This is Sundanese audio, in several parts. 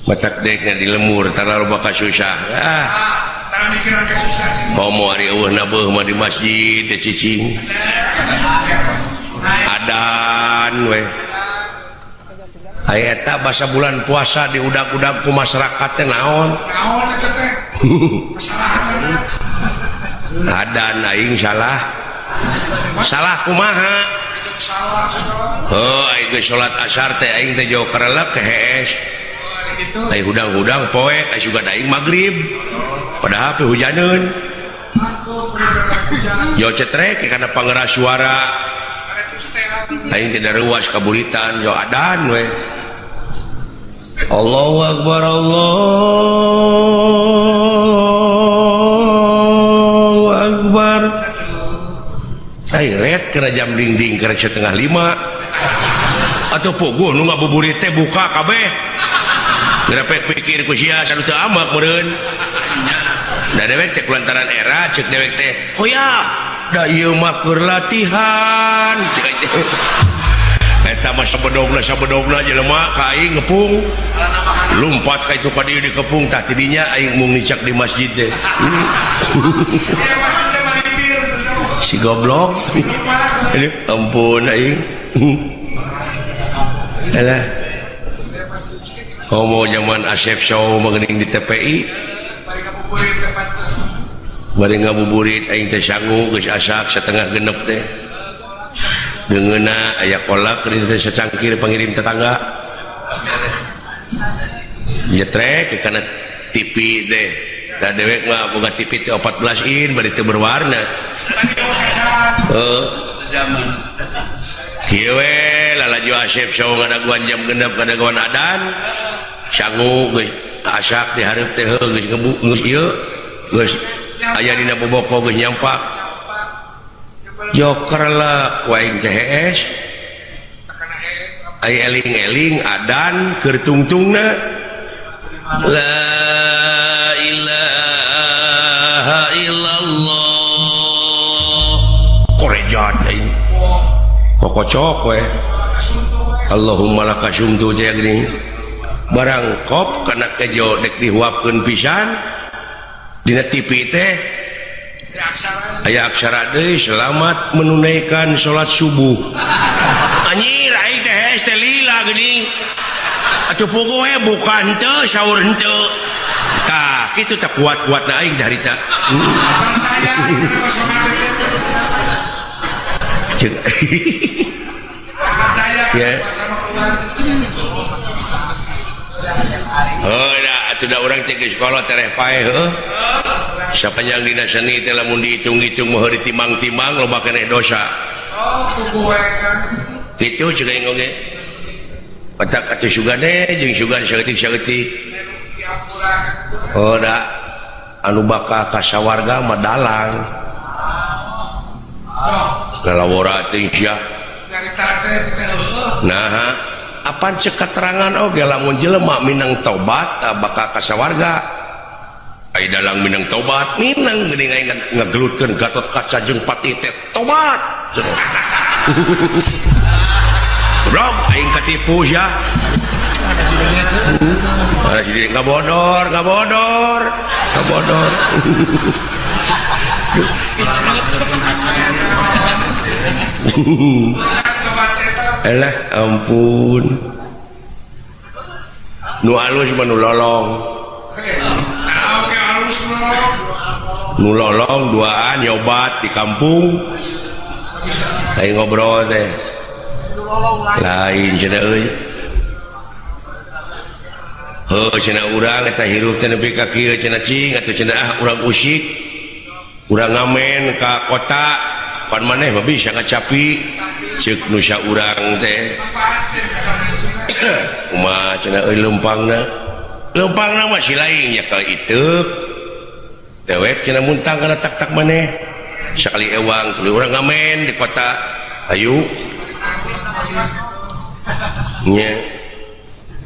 Matak dek di lemur terlalu bakal susah. Ah. Komo ari eueuh nabeuh mah di masjid teh cicing. Adan we. Aya eta basa bulan puasa diudag-udag ku masyarakat teh naon? Naon eta teh? Masalahan. Adan aing salah. Salah kumaha? Salah. Heuh, aing geus salat asar teh aing teh jauh karelek ke hees. Gitu. Ai hudang-hudang poe ai sugan aing magrib. Padahal pe hujaneun. Yo cetrek kana pangeras suara. Aing teh daruas kaburitan yo adan we. Allahu akbar, Allahu akbar. Ai ret kana jam dingding kana 4:30. Atuh puguh nu ngabuburit teh buka kabeh. Gerepek pikir ku sia sanu teu amak meureun. Da dewek teh kulantaran era ceuk dewek teh, "Hoya, da ieu mah keur latihan." Ceuk aing teh. Eta mah sabedogna jelema ka aing ngepung. Lumpat ka itu ka dieu dikepung tah tidinya aing mung nicak di masjid teh. Si goblok. Aduh, ampun aing. Alah. Homo zaman Asep Show mengening di TPI. Bari ngabuburit aing teh sangu geus asak 5:30 teh. Deungeuna aya kolak di teh sacangkir pangirim tetangga. Nyetrek kana TV teh. Da dewek mah boga TV teh 14 in bari teu berwarna. Heuh. Kieu we lalajo Asep Show ngadaguan jam 6 ngadaguan adan. Sangu geus asak di hareup teh heuh geus ngebu geus ieu geus aya dina boboko geus nyampak. Joker lah ku aing teh hees. Ai eling-eling adan keur tungtungna. La ilaha illallah. Korejat aing. Kokocok we. Allahumma laka sumtu teh geuning. Barang kop kana kejo dek dihuapkeun pisan dina TV teh aya aksara deui selamat menunaikan salat subuh. Anjir aing teh hees teh lila geuning. Atuh puguh we buka henteu sahur henteu. Tah kitu teh kuat-kuatna aing darita. Percaya Ceuk. Percaya Ya. sama keluarga. Heuh da atuh da urang teh geus kolot tereh paeh heuh. Sapanjang dina seni teh lamun dihitung-hitung mah ditimang-timang loba keneh dosa. Oh, puguh we kan. Kitu ceuk aing oge. Patak atuh sugane jeung sugan saeutik-saeutik. Oh da anu bakal ka sawarga mah dalang. Lalawora teh sia. Nyarita teh teh heueuh. Nah, apan cek keterangan oge lamun jelema minang tobat tah bakal ka sawarga. Ai dalang minang tobat, minang geuning aing ngagelutkeun Gatot Kaca jeung Patih teh tobat. Goblok aing katipu sia. Ada si ngabodor, ngabodor, ngabodor. Elah ampun. Nu alus mah nu lolong. Oke alus lolong. Nu lolong duaan nyobat di kampung. Aing ngobrol teh. Lain cenah euy. Heuh cenah urang eta hirup teh nepi ka kieu cenah cing atuh cenah ah urang usik. Urang ngamen ka kota pan maneh mah bisa ngacapi ceuk nu saurang teh. Kumaha cenah euy leumpangna? Leumpangna mah si lain nya kali iteuk. Dewek cenah muntang kana tak-tak maneh. Sakali ewang tuluy urang ngamen di kota. Ayu. Nya.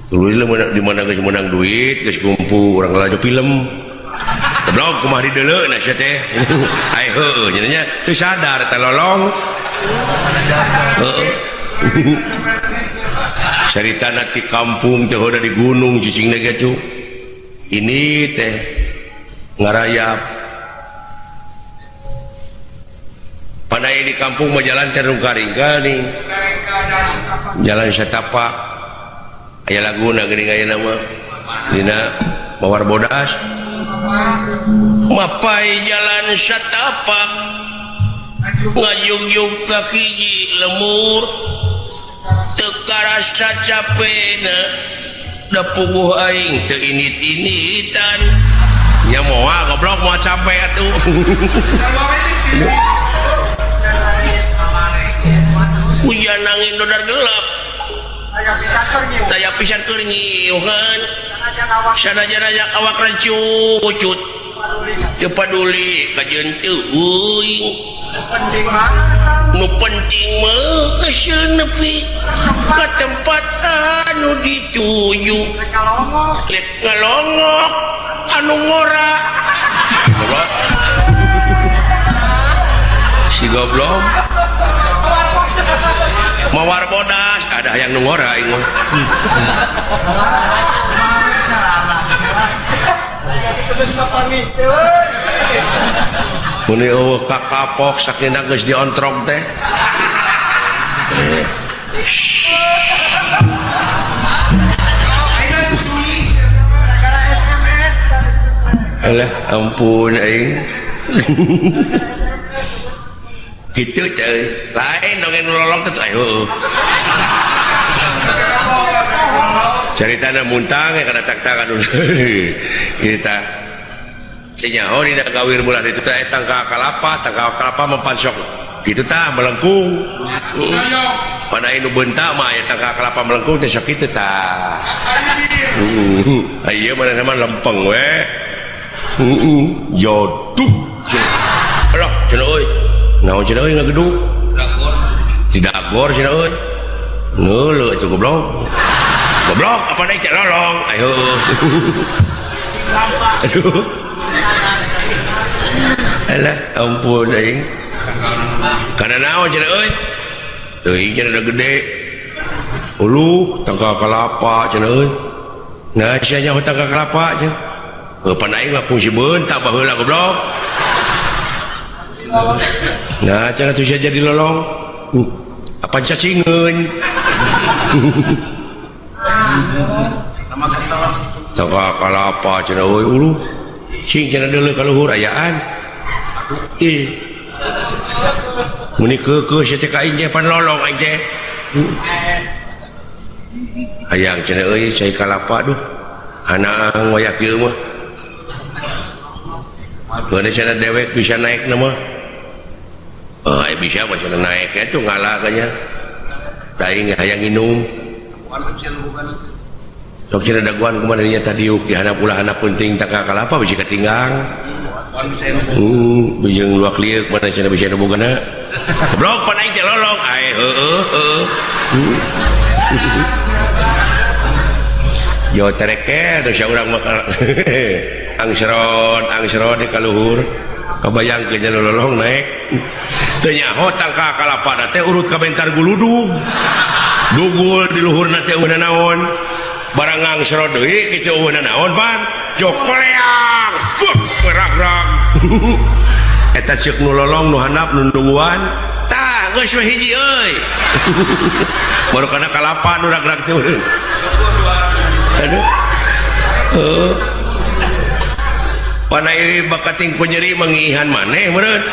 Tuluy di mana geus meunang duit, geus kumpul urang lalajo film. Goblok kumaha dideuleu na sia teh. Ai heueuh cenah nya teu sadar teh lolong. Heueuh. Caritana ti kampung teh udah di gunung cicingna gitu. Ini teh ngarayap. Pandai di kampung mah jalan teh rungka-ringka nih. Jalan setapak. Aya laguna geuning aya nama. Dina Mawar Bodas. Mapai jalan setapak. Ngajugjug ka hiji lemur. Teu karasa capena. Da puguh aing teu init-initan. Nya moal goblok moal capek atuh. Hujan angin dodar gelap. Taya pisan keur nyiuhan. Sanajan aya awak rancucut. Teu paduli kajeun teu euing. Nu penting mah hasil nepi ka tempat anu dituju. Rek ngalongok anu ngora. Si goblok. Mawar bodas ada yang nu ngora aing mah. Muni eueuh kakapok sakina geus diontrog teh. Alah ampun aing. Gitu teh lain dongeng lolong teh heueuh. Caritana muntang ya kana tak-takan. Kita cenyaho dina gawir bulan itu teh tangka kalapa, tangka kalapa mempansok gitu tah melengkung. Pada nu beunta mah aya tangka kalapa melengkung teh sok kitu tah. Ieu mana mah lempeng we. Jodoh. Alah cenah euy. Naon cenah euy ngagedug? Dagor. Di dagor cenah euy. Ngeuleuh atuh goblok. Goblok apa deui cek lolong. Ayo. Aduh. Alah ampun aing. Kana naon cenah euy? Teuing cenah da gede. Uluh tangka kalapa cenah euy. Nah sia nyaho tangka kalapa cenah. Heuh pan aing mah fungsi beunta baheula goblok. Nah cenah tuh sia jadi lolong. Apa cacingeun. Tangka kalapa cenah euy uluh. Cing cenah deuleu ka luhur ayaan. Ih. Muni keukeuh sia teh ka aing teh pan lolong aing teh. Hayang cenah euy cai kalapa duh. Hanaang wayak ieu mah. Heuh cenah dewek bisa naik na mah. Oh, bisa mah cenah naik atuh ngalah nya. Da aing hayang nginum. Sok cenah daguan kumaha nya tadiuk di handap ulah handap penting tangka kalapa bisi katinggang. Bijeng luak liuk mana cenah bisa nu bogana. Goblok pan aing teh lolong. Ae heueuh heueuh. Jo tereke dosa urang mah angsron angsron di kaluhur. Kabayangkeun nya lolong naik. Teu nyaho tangka kalapa teh urut ka bentar guludug. Dugul di luhurna teh eueuh naon. Barang ngangsro deui kitu eueuh naon pan. Jo koleang. Beuh rag-rag. Eta ceuk nu lolong nu handap nu nungguan. Tah geus we hiji euy. Baru kana kalapa nu rag-rag teh. Aduh. Heuh. Panai bakating ku nyeri mangiihan maneh meureun.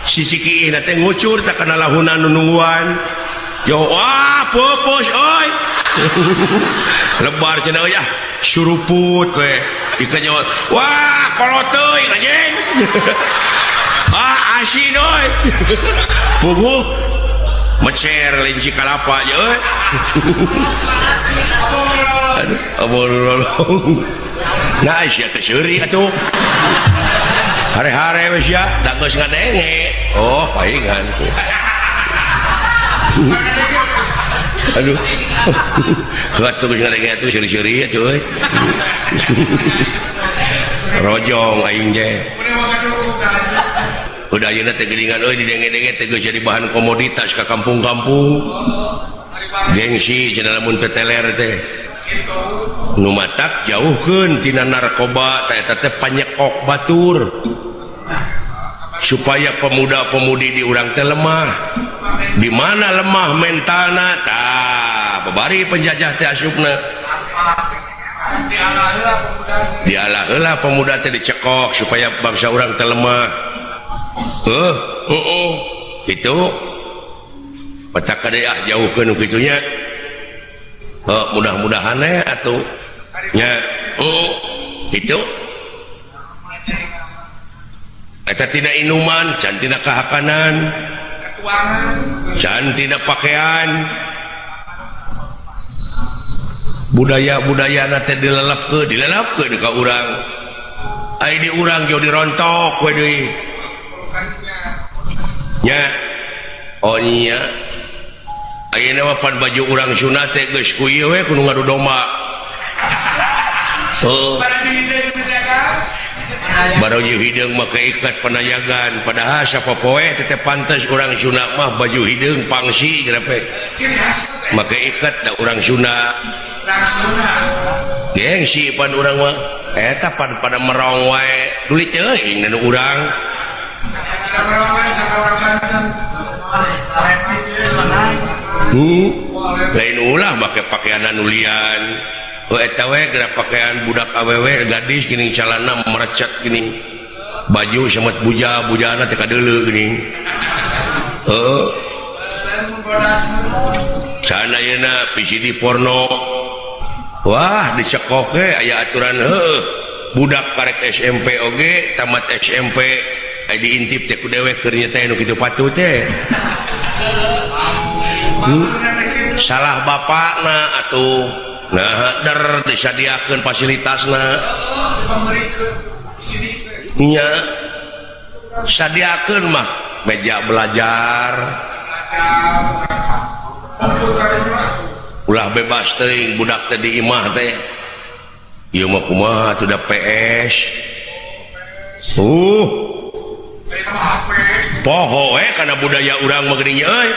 Sisi kiihna teh ngucur tak kana lahuna nu nungguan. Yo wah pupus euy. Lebar cenah euy ah suruput we. Ikan nyawa wah kolot teuing anjing. Ah asin euy. Puguh mecer linci kalapa je euy. Aduh, abon lolong. Nah, sia teh seuri atuh. Hare-hare we sia, da geus ngadenge. Oh, paingan tuh. Aduh. Atuh geus ngadenge atuh seuri-seuri atuh euy. Rojong aing teh. Udah ayeuna teh geuningan euy didenge-denge teh geus jadi bahan komoditas ka kampung-kampung. Gengsi cenah lamun teu teler teh. Nu matak jauhkeun tina narkoba teh eta teh panyekok batur. Supaya pemuda-pemudi di urang teh lemah. Di mana lemah mentalna tah babari penjajah teh asupna. Dialah heula pemuda teh dicekok supaya bangsa urang teh lemah. Itu pecak kade ah jauhkeun nu kitu nya. Mudah-mudahan atuh nya. Itu eta tina inuman, can tina kahakanan, can tina pakaian. Budaya-budayana teh dilelepkeun ka urang. Ai di urang jauh dirontok we deui. Nya. Oh nya. Ayeuna mah pan baju urang Sunda teh geus ku ieu we kudu ngadu domba. Oh. Baru hideung make ikat penayagan padahal sapopoe teh pantes urang Sunda mah baju hideung pangsi gerepe. Make ikat da urang Sunda. Gengsi pan urang mah eta pan pada merong wae duli teuing nu urang. Lain ulah make pakaian anulian. Oh eta we geura pakaian budak awewe gadis geuning calana merecet geuning. Baju samet buja bujana teh kadeuleu geuning. Heuh. Sana ayeuna VCD porno. Wah dicekok ge aya aturan heuh. Budak karek SMP oge tamat SMP aya diintip teh ku dewek keur nya teh nu kitu patut teh. Salah bapakna atuh. Nah, der disadiakeun fasilitasna. Nya sadiakeun mah meja belajar. Ulah bebas teuing budak teh di imah teh. Ieu mah kumaha atuh da PS. Poho we kana budaya urang mah geuning euy.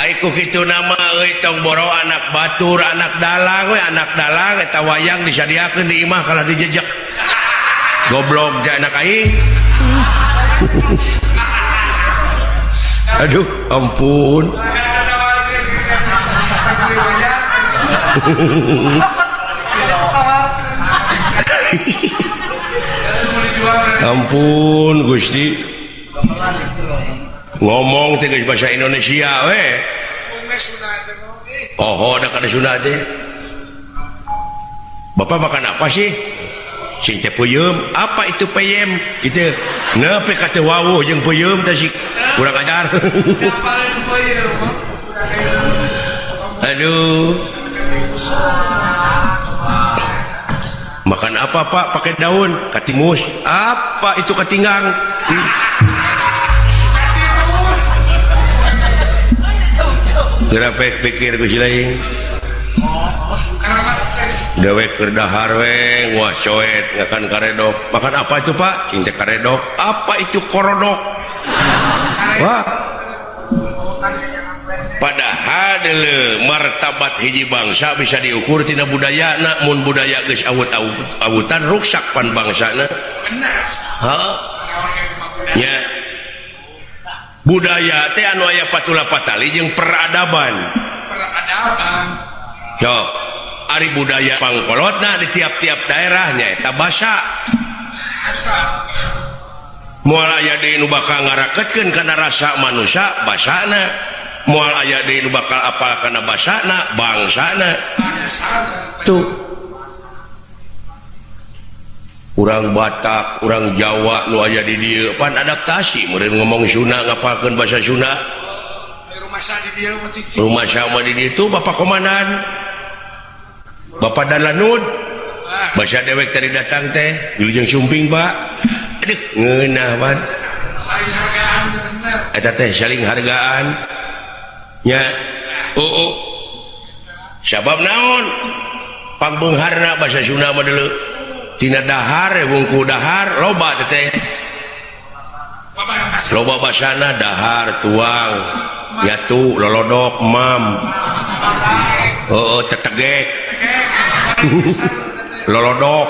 Ai ku kitu nama euy tong boro anak batur, anak dalang we, anak dalang eta wayang disadiakeun di imah kalah dijejek. Goblok ja anak aing. Aduh, ampun. Ampun Gusti. Ngomong teh geus bahasa Indonesia we. Oh, da kana Sunda teh. Bapak makan apa sih? Cing teh peuyeum. Apa itu peyem? Gitu. Nepi ka teu wawuh jeung peuyeum teh sih. Kurang ajar. Aduh. Makan apa Pak? Pakai daun, katimus. Apa itu katinggang? Gerapek pikir ku si lain. Dewek keur dahar we, wah coet ngakan karedok. Makan apa itu Pak? Cing teh karedok. Apa itu korodok? Wah. Padahal deuleu martabat hiji bangsa bisa diukur tina budayana, mun budaya geus awut-awutan ruksak pan bangsana. Bener. Heuh. Nya. Budaya teh anu aya patula patali jeung peradaban. Peradaban. Sok, ari budaya pangkolotna di tiap-tiap daerah nyaeta basa. Moal aya deui nu bakal ngaraketkeun kana rasa manusia basana. Moal aya deui nu bakal apal kana basana bangsana. Tuh. Urang Batak, urang Jawa nu aya di dieu pan adaptasi meureun ngomong Sunda ngapalkeun bahasa Sunda. Rumah sama di dieu tuh Bapak Komandan. Bapak dan Lanud. Bahasa dewek tadi datang teh, wilujeng sumping, Pak. Aduh, ngeunah pan. Eta teh saling hargaan. Nya. Oh. Sabab naon? Pangbeungharna bahasa Sunda mah deuleu. Tina dahar wungku dahar loba teh. Loba basana dahar tuang. Yatu lolodok mam. Heeh tetegek. Lolodok.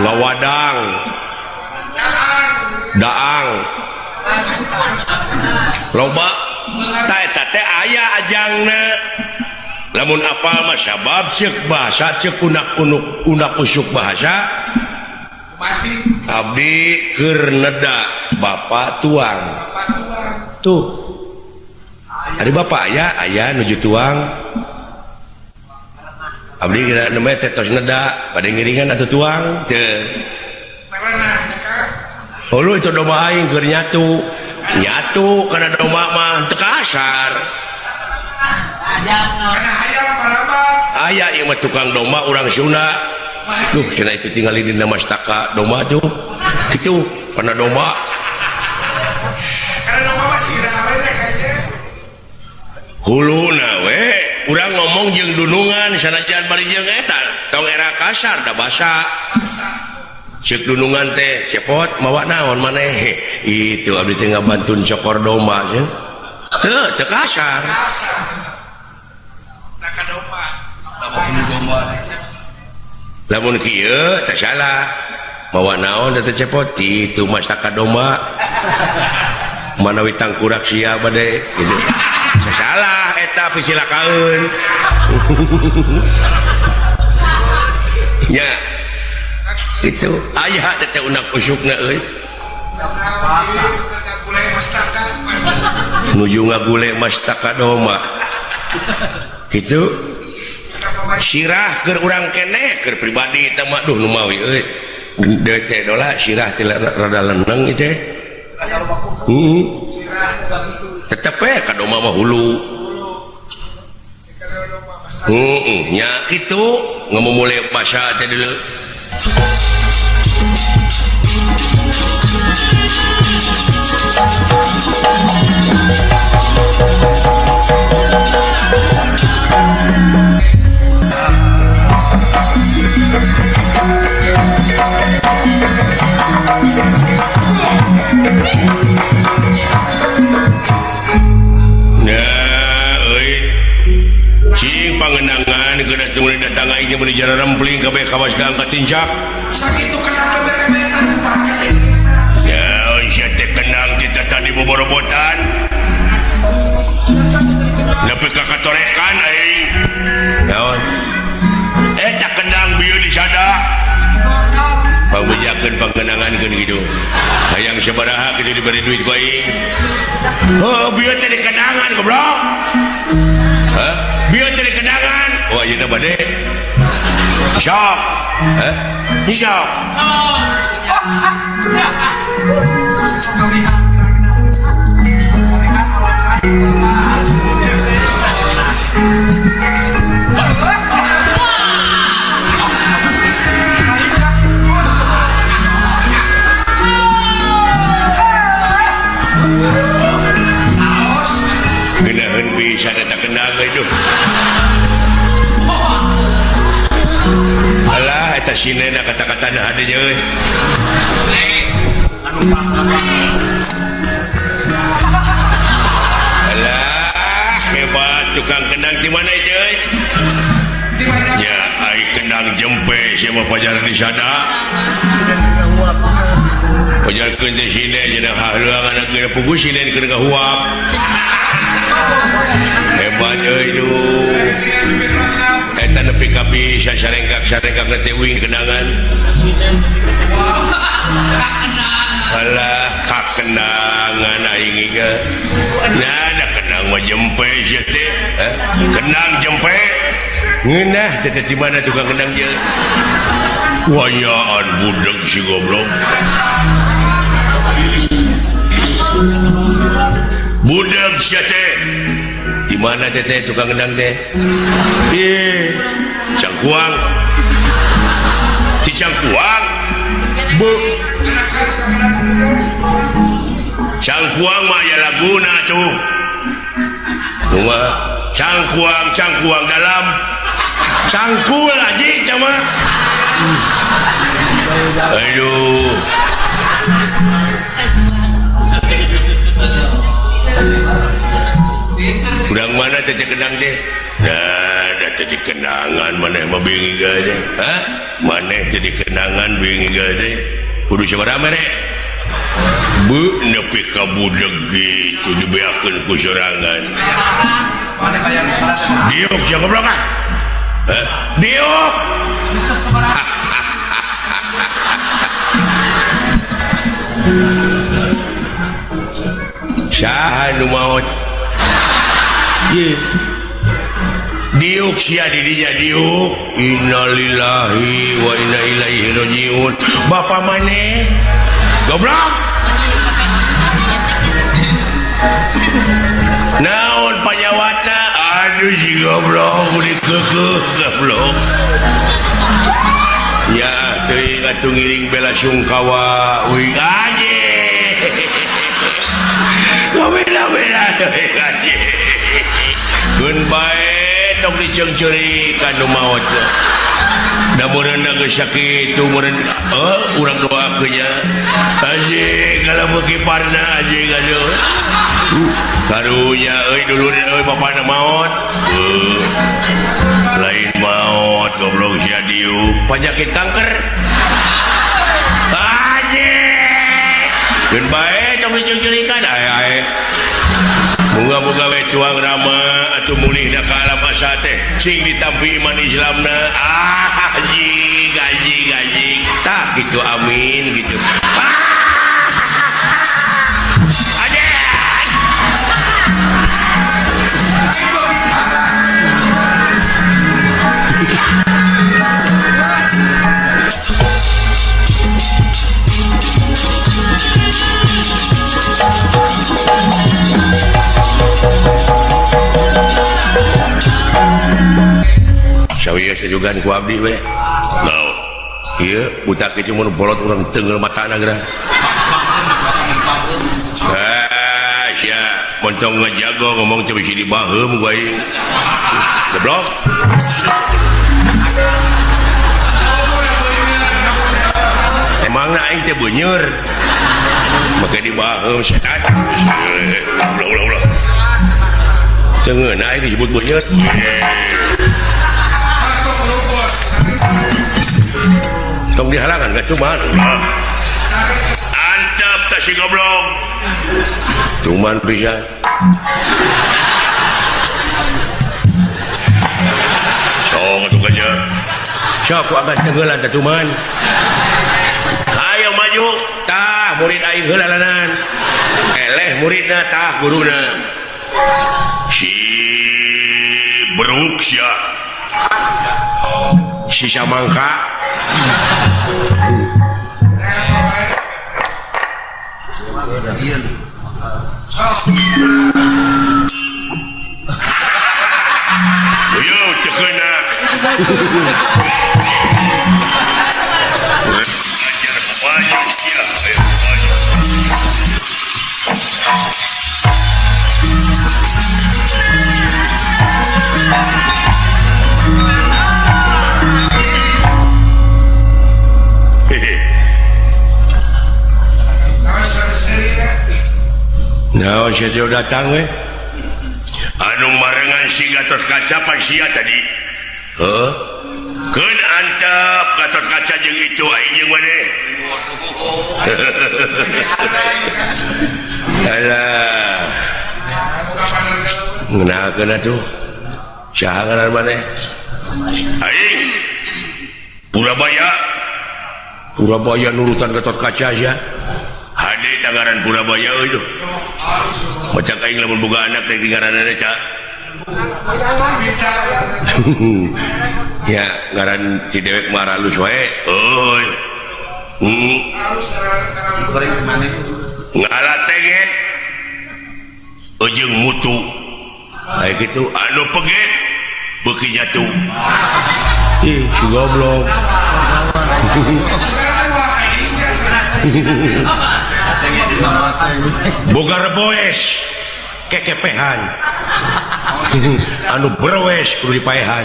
Ngawadang. Daang. Loba ta eta teh aya ajangna. Lamun apal mah sabab ceuk bahasa ceuk unak-unuk unak usuk bahasa. Abdi keur neda bapak tuang. Tuh. Ari bapak aya aya nuju tuang. Abdi kira nembe teh tos neda bade ngiringan atuh tuang teu. Hulu itu domba aing keur nyatu. Nyatu kana domba mah teu kasar. Aya ieu mah tukang domba urang Sunda. Tuh cenah itu tinggali dina mastaka domba tuh. Kitu kana domba. Kana domba mah sirah we kayaknya. Huluna we urang ngomong jeung dunungan sanajan bari jeung eta tong era kasar da basa. Ceuk dunungan teh cepot mawa naon maneh. Itu abdi teh ngabantun cokor domba cenah. Teu teu kasar. Lamun kieu teh salah. Mawa naon teh cepot itu mastaka domba. Manawi tangkurak sia bade gitu. Salah eta pisilakaeun. Nya itu aya teh unak usukna euy. Nuju ngagule mastaka domba. Kitu sirah keur urang keneh keur pribadi teh mah duh nu mawi euy. Deui teh dola sirah teh rada leneng ieu teh. Tetep we ka domba mah hulu. Heeh nya kitu ngamumule basa teh deuleu. Nah, euy. Cing pangenangan geuna tunggu datang aing meuli jara rempling kabeh kawas ka angkat tincak. Sakitu kenang berebetan kumaha. Ya, euy sia teh kenang kita tadi boborobotan. Nepi ka katorekan aing. Naon? Eta kendang bieu di sada. Pangbejakeun pangenangan keun kitu. Hayang sabaraha kitu diberi duit ku aing. Oh, bieu teh di kendangan goblok. Hah? Bieu teh di kendangan. Oh, ayeuna bade. Sok. Hah? Sok. Geunaheun pisan eta kendang euy. Alah eta sinena kata-kata na hade euy. Alah hebat tukang kendang di mana ieu euy? Ya ai kendang jempe sia mah pajar di sada. Pajarkeun teh sine cenah hahleuangan geus puguh sine keur ngahuap. Hebat euy duh. Eta nepi ka bisa sarengkak-sarengkak teh uing kendangan. Alah kakendangan aing ge. Nah, da kendang mah jempe sia teh. Kendang jempe. Ngeunah teh di mana tukang kendang ieu? Wayaan budeg si goblok. Budeg sia teh. Di mana teh teh tukang kendang teh? Ih, Cangkuang. Di Cangkuang. Bu. Cangkuang mah aya laguna tuh. Kumaha? Cangkuang, cangkuang dalam. Cangkul aji cama. Aduh. Urang mana teh kenang teh? Nah, da teh dikenangan maneh mah bingung teh. Hah? Maneh teh dikenangan bingung teh. Kudu sabaraha mere? Bu nepi ka budeg gitu dibeakeun ku sorangan. Diuk sia goblok ah. Hah? Diuk. Saha nu maot? Diuk sia di dinya diuk. Innalillahi wa inna ilaihi rajiun. Bapa maneh? Goblok. Naon panyawatna? Aduh si goblok dikeukeuh goblok. Ya teuing atuh ngiring bela sungkawa uing anjing. Bela-bela teuing anjing. Keun bae tong diceungceurikan nu maot. Da meureunna geus sakitu meureun urang doakeun nya. Anjing kalau beuki parna anjing aduh. Karunya euy dulur euy bapana maot. Lain maot goblok sia diuk penyakit kanker. Anjing. Keun bae tong diceungceurikan ae ae. Moga-moga we tuang rama atuh mulihna ka alam asa teh sing ditampi iman Islamna. Ah anjing anjing anjing. Tah gitu amin gitu. Ah! Anjing. Sawieu sejugan ku abdi we. Naon? Ieu butak kitu mun bolot urang teunggeul matana geura. Ah, sia montong ngajago ngomong teh bisi dibaheum ku aing. Goblok. Emangna aing teh beuneur. Make dibaheum setan. Ulah ulah ulah. Teu ngeunah aing disebut beuneur. Tong dihalangan ka cuman. Antep teh si goblok. Cuman pisan. Sok atuh ka nya. Sok ku angkat tenggelan teh cuman. Hayo maju tah murid aing heula lanan. Eleh muridna tah guruna. Si beruk sia. Sisa mangka. Yo teu keuna. Ajar maju sia. Ayo maju. Nah, saya datang we. Anu marengan si Gatot Kaca pan sia tadi. Heuh. Keun antep Gatot Kaca jeung itu aing jeung maneh. Alah. Ngeunahkeun atuh. Saha ngaran maneh? Aing. Purabaya. Purabaya nurutan Gatot Kaca sia. Hade tangaran Purabaya euy tuh. Macak aing lamun boga anak teh ngaranna ca. Ya ngaran si dewek mah halus wae. Euy. Ngalateget ujung mutu. Aya kitu anu peget beuki nyatu. Ih, si goblok. Boga reboes kekepehan. Anu berwes kudu dipaehan.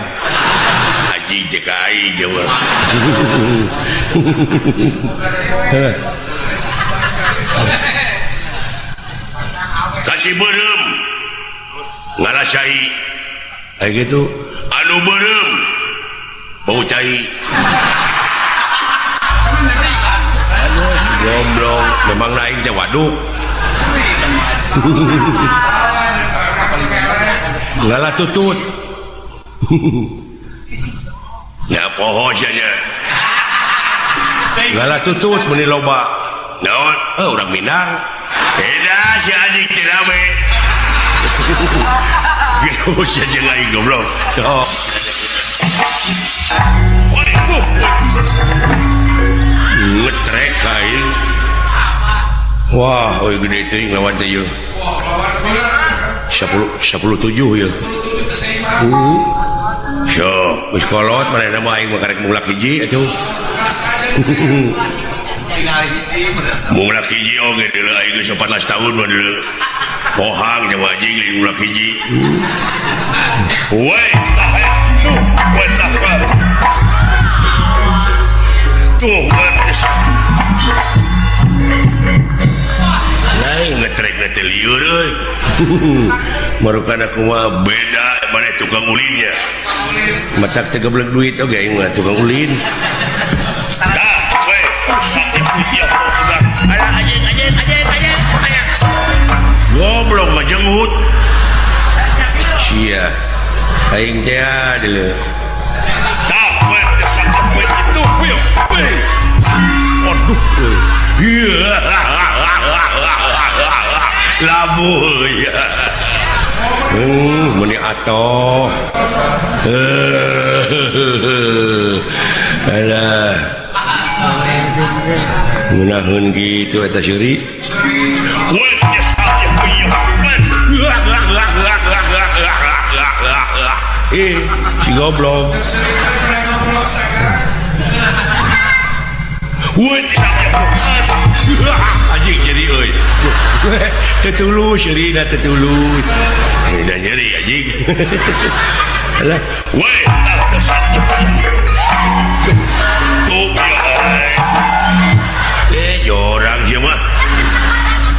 Haji jeung aing jeung. Kasih beureum. Ngarasai kayak gitu anu beureum bau cai. Goblok memang naik teh waduk. Ngala tutut. Ya poho sia. Ngala tutut meuni loba. Naon? Heuh urang Minang. Eda si anjing teh rame. Gitu sia jeung aing goblok. Oh. Waduh. Ngetrek aing. Wah, euy gede teuing lawan teh ieu. 10 17 ieu. So, geus kolot manehna mah aing mah karek mulak hiji atuh. Mulak hiji oge deuleu aing geus 14 tahun mah deuleu. Pohang jeung anjing lain mulak hiji. Woi, tah tuh, woi tah. Tuh, lain ngetrek teh lieur euy. Marukan aku mah beda mana tukang ulinnya. Matak teh geblek duit oge aing mah tukang ulin. Tah, we, ya anjing anjing anjing anjing. Goblok ngajenggut. Sia. Aing teh deuleu. Tah, we, sakit we itu we. Aduh, iya. Labu ya. Meni atoh. Alah. Ngeunaheun kitu eta seuri. Si goblok. Anjing jadi euy. Teu tulus seurina teu tulus. Da nyeri anjing. Alah, we tuh jorang sia mah.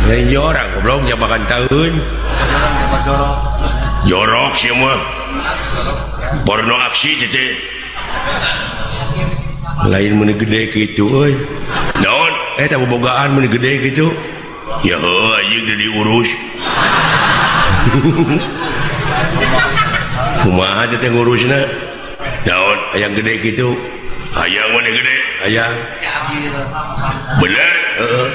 Lain jorang goblok jabakan taeun. Jorok sia mah. Porno aksi teh. Lain meuni gede kitu euy. Naon? Eta bobogaan meuni gede kitu. Ya heuh anjing teu diurus. Kumaha teh ngurusna? Naon hayang gede kitu? Hayang meuni gede, hayang. Bener? Heeh.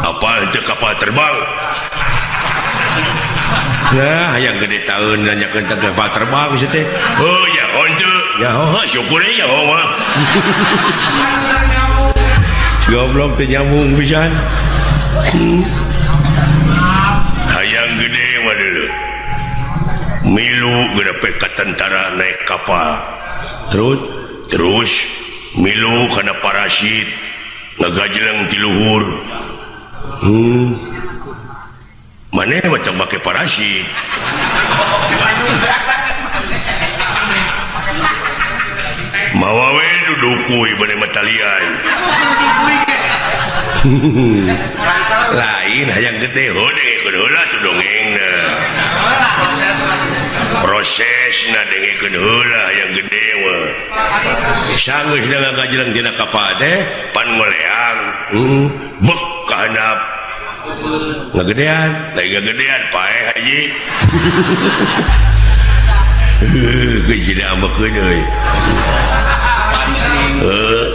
Apa teu kapal terbang? Nah, hayang gede taeun nanyakeun teh kapal terbang sia teh. Heuh ya henteu. Ya heuh syukur ya mah. Goblok teh nyambung pisan. Hayang gede mah deuleu. Milu geura ka tentara naik kapal. Terus milu kana parasit ngagajleng ti luhur. Maneh mah tong make parasit. Mawa we dudukuy bade matalian. Lain hayang gede heuh dengekeun heula tuh dongengna. Prosesna dengekeun heula hayang gede mah. Sanggeus ngagajleng tina kapal teh pan ngoleang. Bek ka handap. Ngagedean, lain ngagedean paeh haji. Heuh, geus ambekeun euy. Heuh,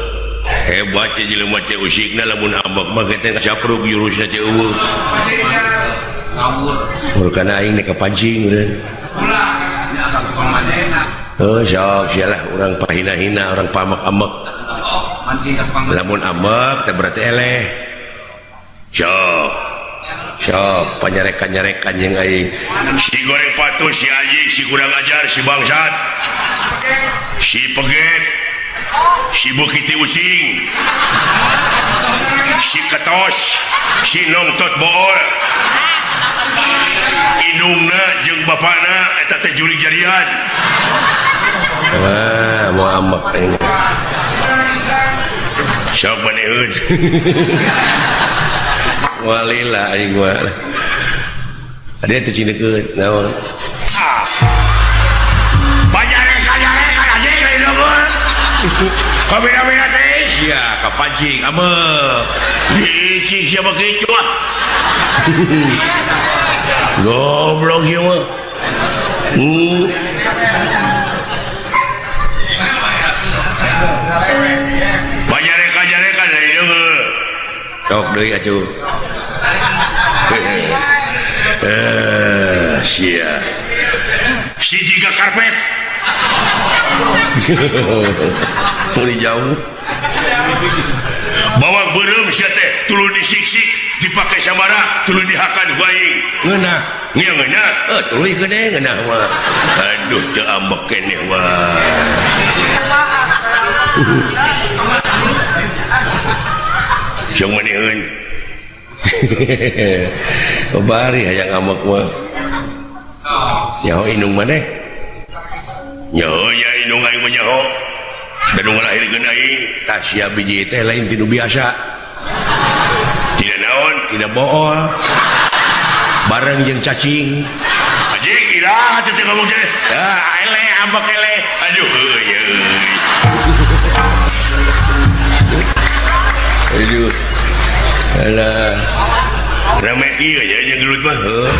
hebat teh jelema teh usikna lamun ambek mah teh capruk jurusna teh eueuh. Ngawur. Murkana aing nek kapancing eureun. Heuh, sok sia lah urang pahina-hina, urang pamak-amek. Lamun ambek teh berarti eleh. Sok. Sok panyarekan-nyarekan jeung aing. Si goreng patuh, si anjing, si kurang ajar, si bangsat. Si peget. Si bukiti using. Si ketos, si nongtot bool. Indungna jeung bapana eta teh jurig jarian. Wah, mau ambek aing. Sok maneun. Walila aing mah. Ada teh cinekeut naon? Ah. Bajarekan anjing lain dongol. Kabina-bina teh sia kapancing ameh. Diicing sia mah kitu ah. Goblok ieu mah. Bajarekan lain dongol. Tok deui atuh. Sia. Si jiga karpet. Mulai jauh. Bawang beureum sia teh tuluy disiksik, dipake sabara, tuluy dihakan ku aing. Ngeunah, ngeunah. Tuluy gede ngeunah mah. Aduh teu ambek keneh mah. Jeung maneheun. Bari hayang ambek mah. Nyaho indung maneh? Nyaho nya indung aing mah nyaho. Da nu ngalahirkeun aing tah sia biji teh lain ti nu biasa. Tidak naon, tidak bool. Bareng jeung cacing. Anjing iraha teh ngomong teh. Ah eleh ambek eleh. Aduh euy euy. Aduh. Alah. Rame ieu nya jeung gelut mah. Heuh.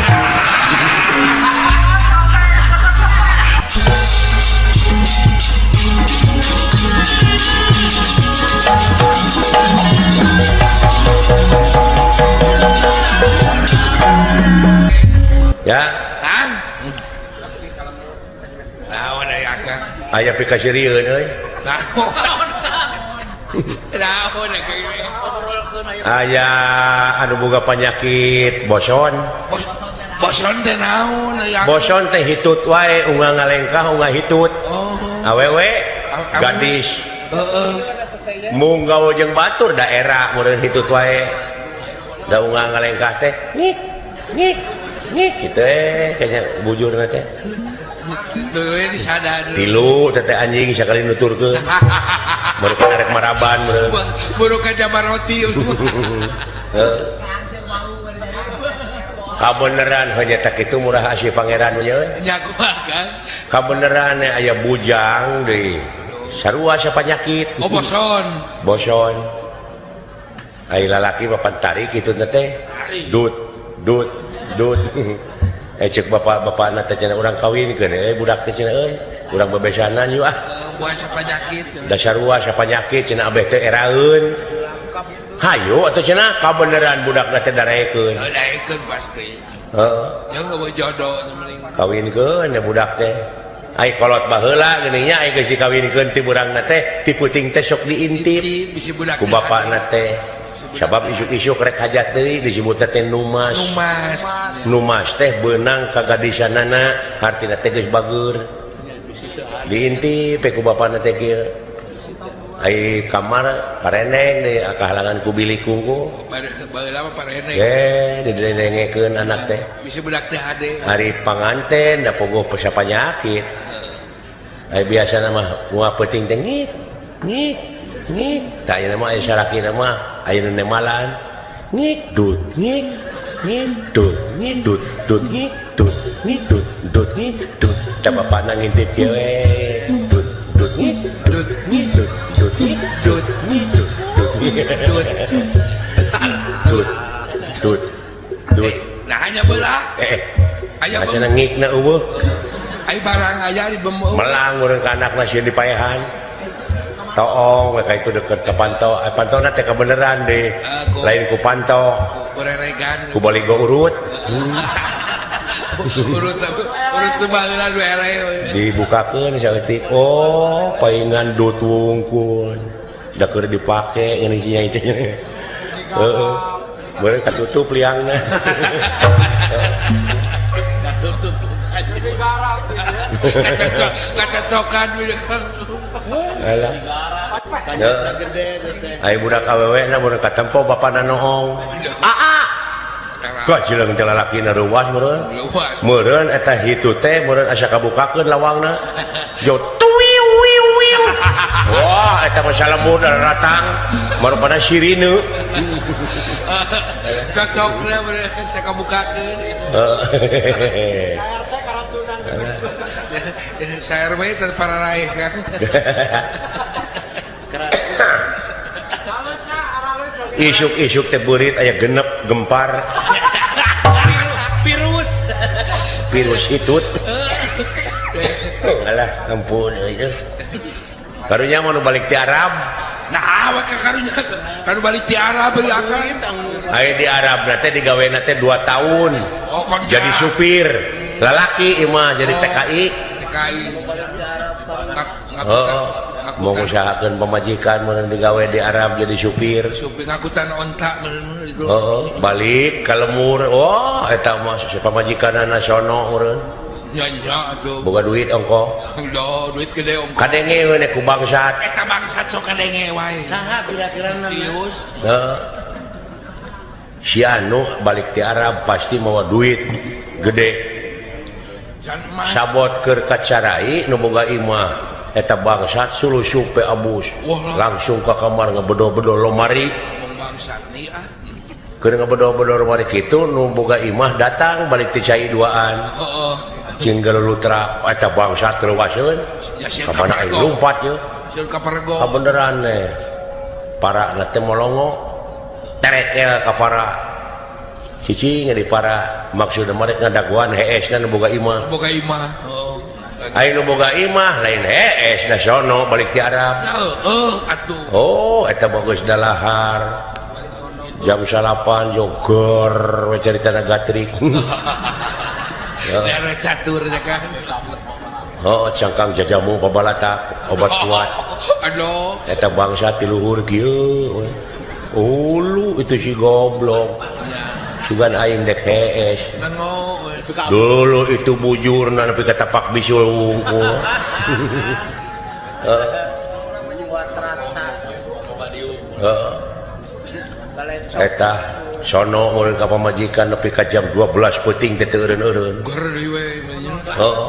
Ya, Kang. Naon aya Kang? Aya pikasirieun euy. Naon? Naon aya anu boga penyakit boson. Boson teh naon aya? Boson teh hitut wae unggal ngalengkah unggal hitut. Oh. Awewe gadis. Heeh. Mung gaul jeung batur daerah meureun hitut wae. Da unggal ngalengkah teh ngik ngik ngik kitu kayaknya bujurna teh. Tuluy disadar. Tilu teh anjing sakali nuturkeun. Baru rek maraban meureun. Buru ka jabar roti. Heeh. Kabeneran hanya tak itu murah asih pangeran nya. Nya kumaha Kang? Kabeneran aya bujang deui. Sarua asa panyakit. Oh boson. Boson. Ai lalaki mah pantarik kitu teh. Dut dut dut. Cek bapak-bapakna teh cenah urang kawinkeun budak teh cenah euy. Urang bebesanan yuk ah. Puasa penyakit. Da sarua asa panyakit cenah abeh teh eraeun. Hayu atuh cenah kabeneran budakna teh darekeun. Darekeun pasti. Heeh. Jeung eueuh jodoh mending. Kawinkeun ya budak teh. Ai kolot baheula geuning nya ai geus dikawinkeun ti burangna teh ti puting teh sok diintip. Ku bapakna teh. Sabab isuk-isuk rek hajat deui disebutna teh numas. Numas. Numas teh beunang ka gadisanana hartina teh geus bageur. Diintip ku bapakna teh kieu. Ai kamar pareneng deui kahalangan ku bilik kungku. Baheula mah pareneng. Didenengekeun anak teh. Bisa budak teh hade. Ari panganten da pogoh panyakit. Ai biasana mah moal peuting teh ngik ngik ngik. Tah ayeuna mah aya salakina mah aya nu nemalan. Ngik dut ngik ngik dut ngik dut dut ngik dut ngik dut dut ngik dut. Tah bapakna ngintip kieu we. Dut dut ngik dut ngik dut dut ngik dut ngik dut dut dut dut dut. Nah hanya belah. Aya cenah ngikna eueuh. Ai barang aya di bemeu. Melang urang ka anakna sieun dipaehan. Toong we ka itu deket ka panto. Pantona teh kabeneran deh. Lain ku panto. Ku reregan. Ku baligo urut. Urut urut teh baheula nu eleh. Dibukakeun saeutik. Oh, paingan dut wungkul. Da keur dipake ngeun nya itu. Heeh. Beureum katutup liangna. Katutup. Kacocokan Alah. Ai budak awewe na mun katempo bapana noong. Aa. Kok jeleng teh lalakina reuwas meureun. Meureun eta hitu teh meureun asa kabukakeun lawangna. Jo tuwiu wiu wiu. Wah, eta mah salembur datang marupana sirine. Cocokna meureun asa kabukakeun. Saya RW para raih kan. Isuk-isuk teh beurit aya genep gempar. Virus. Virus hitut. Alah ampun euy. Karunya mau nu balik ti Arab. Nah, awak karunya kanu balik ti Arab euy akang. Aya di Arab na teh digawena teh 2 tahun. Oh, jadi supir. Lalaki ieu mah jadi TKI. TKI. Oh, mau ngusahakeun pamajikan mun digawe di Arab jadi supir. Supir ngakutan onta meureun itu. Heeh, balik ka lemur. Wah, eta mah pamajikanna sono meureun. Nya nya atuh. Boga duit ongko. Duh, duit gede ongko. Kadenge we ku bangsat. Eta bangsat sok kadenge wae. Saha kira-kira Sius? Heeh. Si anu balik ti Arab pasti mawa duit gede. Sabot keur kacarai nu boga imah. Eta bangsat sulusup pe abus. Langsung ka kamar ngebedo-bedo lomari. Keur ngebedo-bedo lomari kitu nu boga imah datang balik ti cai duaan. Heeh. Jeung galulutra eta bangsat leuwaseun. Ka mana aing lumpat ye? Sieun ka parego. Kabeneran teh. Para na teh molongo. Terekel ka para. Cicing di para maksudna mereka ngadaguan hees na nu boga imah. Boga imah. Heeh. Aing nu boga imah lain hees na sono balik ti Arab. Heeh atuh. Oh, eta bagus dalahar. Jam 9 jogor we caritana gatrik. Daerah catur ya kan. Oh, cangkang jajamu babalatak obat kuat. Aduh. Eta bangsa ti luhur kieu. Ulu itu si goblok. Sugan aing dek hees. Dulu itu bujurna nepi ka tapak bisul wungkul. Heeh. Eta sono meureun ka pamajikan nepi ka jam 12 peuting teh teu eureun-eureun. Ger deui we nya. Heeh.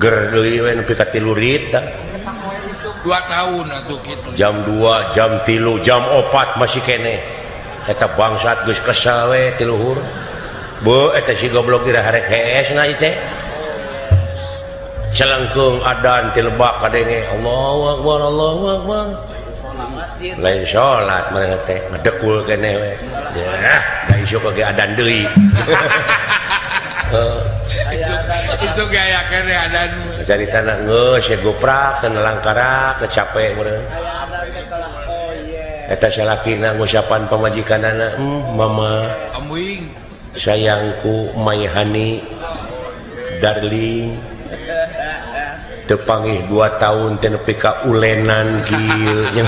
Ger deui we nepi ka 3 rit tah. 2 tahun atuh kitu. Jam 2, jam 3, jam 4 masih keneh. Eta bangsat geus kesel we ti luhur. Beuh eta si goblok ira harek hees na ieu teh. Celengkeung adan ti lebak kadenge Allahu akbar Allahu akbar. Lain salat manehna teh ngedekul keneh we. Yah, da isuk ge adan deui. Heeh. Isuk ge aya keneh adan. Caritana geus ye goprak kana langkara kecape meureun. Eta salakina ngusapan pamajikanana, mama ambuing sayangku my honey darling teu pangih 2 tahun teh nepi ka ulenan kieu.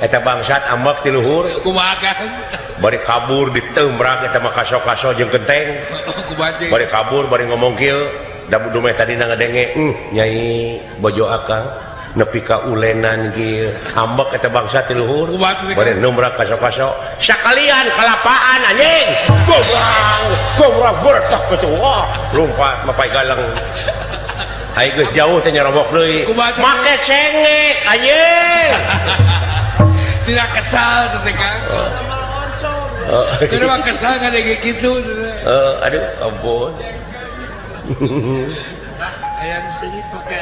Eta bangsat ambek ti luhur. Kumaha kan? Bari kabur diteumrak eta mah kaso-kaso jeung kenteng. Bari kabur bari ngomong kieu, da dumeh tadina ngadenge, nyai bojo akang nepi ka ulenan kieu. Ambek eta bangsa ti luhur. Bari numbrak kaso-kaso. Sakalian kalapaan anjing. Gobrang, gobrang bertak kitu. Wah, lumpat mapai galang. Ai geus jauh teh nyarobok deui. Make sengek anjing. Tidak kesal teh Kang. Keur mah kesal ngadenge kitu. Heeh, aduh ampun. Hayang seungit make.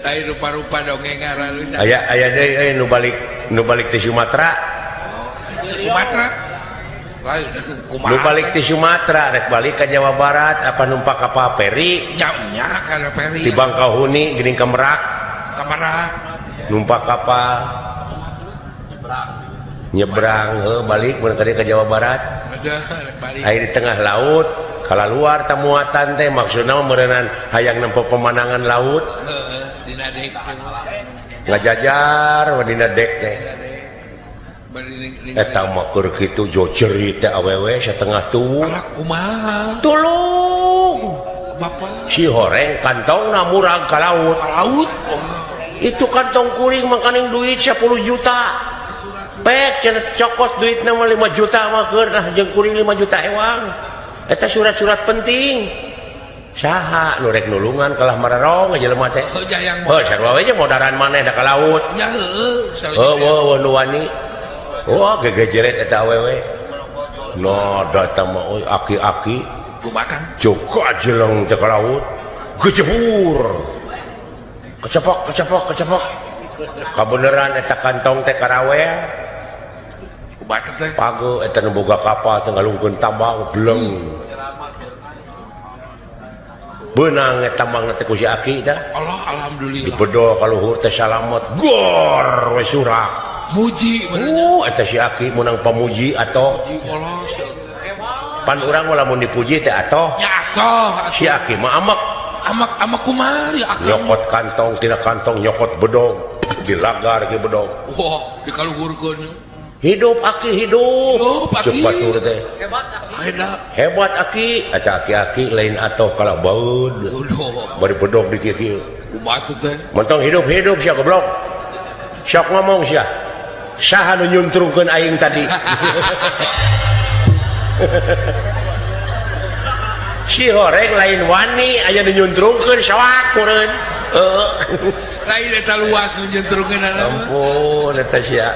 Lain rupa-rupa dongeng ngaran. Aya aya deui euy nu balik ti Sumatera. Sumatera. Lain kumaha? Nu balik ti Sumatera rek balik ka Jawa Barat apa numpak kapal peri? Nya nya kana peri. Di Bangkauhuni geuning ka Merak. Ka Merak. Numpak kapal nyebrang heuh balik mun ka Jawa Barat. Aya di tengah laut kalaluar tamuatan teh maksudna mah meureunnan hayang nempo pemandangan laut. Heeh, dina dek ngajajar we dina dek teh. Eta mah keur kitu jo jerit teh awewe satengah tuwuh. Alah kumaha? Tulung. Bapak si horeng kantongna murag ka laut. Ka laut. Itu kantong kuring makaning duit 10 juta. Pek cenah cokot duitna mah 5 juta mah keur nah jeung kuring 5 juta ewang. Eta surat-surat penting. Saha nu rek nulungan kalah mararong jelema teh. Heuh sarua we jeung modaran maneh da ka laut. Nya heueuh. Heueuh nu wani. Wah gegejeret eta awewe. No datang mah euy aki-aki. Kumaha Kang? Joko ajeleng teh ka laut. Gejebur. Kecepok kecepok kecepok. Kabeneran eta kantong teh karawel. Kumaha teh? Page eta nu boga kapal teh ngalungkeun tambang bleng. Beunang eta tambang teh ku si aki teh. Allah alhamdulillah. Dibedol ka luhur teh salamet. Gor we surak. Muji eta si aki meunang pamuji atoh. Pan urang mah lamun dipuji teh atoh. Ya atoh. Si aki mah amek. Amek amek kumaha ya akang. Nyokot kantong tina kantong nyokot bedog dilagar ge bedog. Wah, dikaluhurkeun. Hidup aki hidup. Hidup aki. Ceuk batur teh. Hebat aki. Hebat aki. Eta aki-aki lain atoh kalah baeud. Bari bedog di kieu-kieu. Kumaha teh? Mentong hidup-hidup sia goblok. Sok ngomong sia. Saha nu nyuntrungkeun aing tadi? Si horeng lain wani aya nu nyuntrungkeun soak meureun. Heeh. Lain eta luas nu nyuntrungkeun. Ampun eta sia.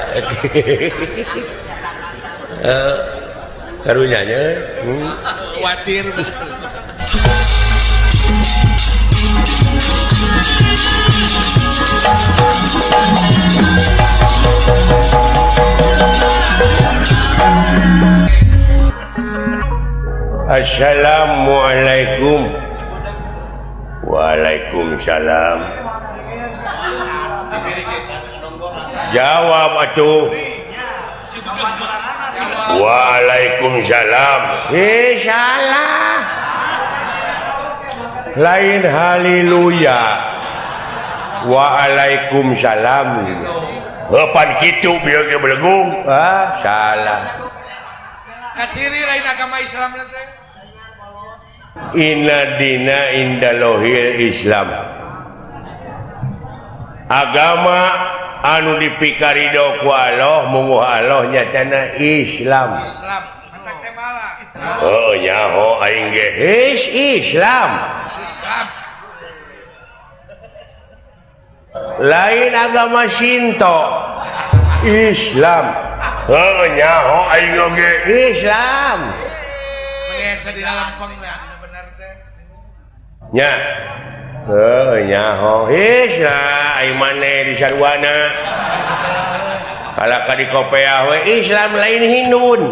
Heeh. Karunya nya. Watir. Assalamualaikum. Waalaikumsalam. Jawab atuh. Waalaikumsalam. Salah. Lain haleluya. Waalaikumsalam. Heupan kitu bieu ge belegung. Ah, salah. Kaciri lain agama Islam teh. Inna dina indalohil Islam. Agama anu dipikarido ku Allah munguh Allah nyatana Islam. Islam. Matak teh malah. Heuh nyaho aing ge Islam. Islam. Lain agama Shinto. Islam. Heuh nyaho aing oge Islam. Biasa di dalam bener teh. Nya. Heuh nyaho Islam ai maneh di sarwana. Kalaka di kopeah we Islam lain Hindun.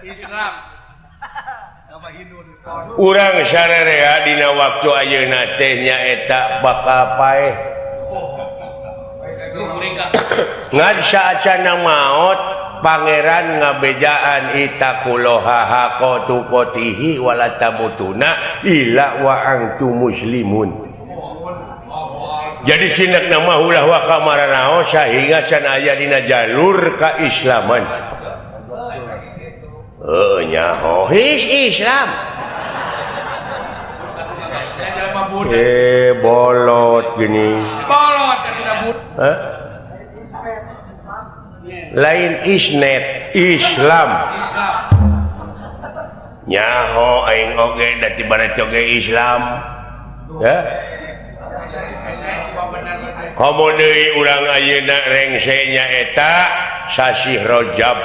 Islam. Urang sarerea dina waktu ayeuna teh nyaeta bakal paeh. Ngan saacana maot pangeran ngabejaan itaqullaha haqqa tuqatihi wala tamutuna illa wa antum muslimun. Jadi sinekna mah ulah wa kamaranaos sahingga can aya dina jalur kaislaman. Heuh nyaho his Islam. Bolot gini. Bolot tidak. Hah? Lain isnet Islam. Nyaho aing oge da ti barat oge Islam. Ya. Komo deui urang ayeuna rengse nyaeta sasih Rajab.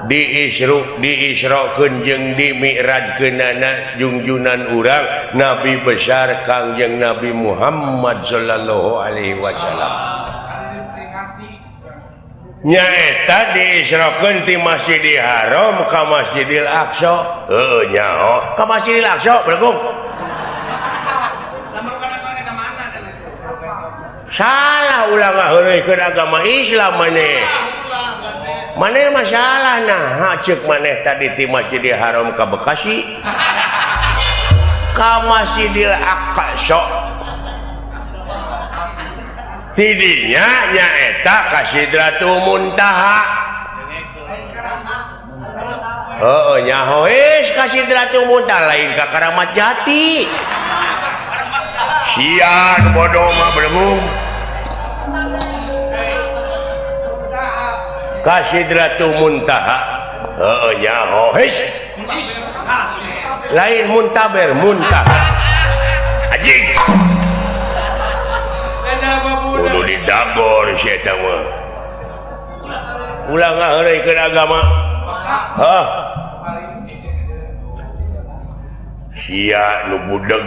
Diisru diisrokeun jeung dimi'rajkeunana jungjunan urang Nabi besar Kangjeng Nabi Muhammad sallallahu alaihi wasallam. Nyaeta diisrokeun ti Masjidil Haram ka Masjidil Aqsa. Heuh nyaho ka Masjidil Aqsa belegung. Salah ulah ngaheureuykeun agama Islam maneh. Maneh masalah nah ceuk maneh tadi ti Masjidil Haram ka Bekasi ka Masjidil Aqsa. Tidinya nyaeta ka Sidratul Muntaha. Heuh nyaho geus ka Sidratul Muntaha lain ka Karamat Jati. Sia bodoh mah belegung. Ka Sidratul Muntaha. Heuh nyaho geus. Lain muntaber muntaha. Anjing. Kudu didagor si eta mah. Ulah ngaheureuykeun agama. Hah. Sia nu budeg.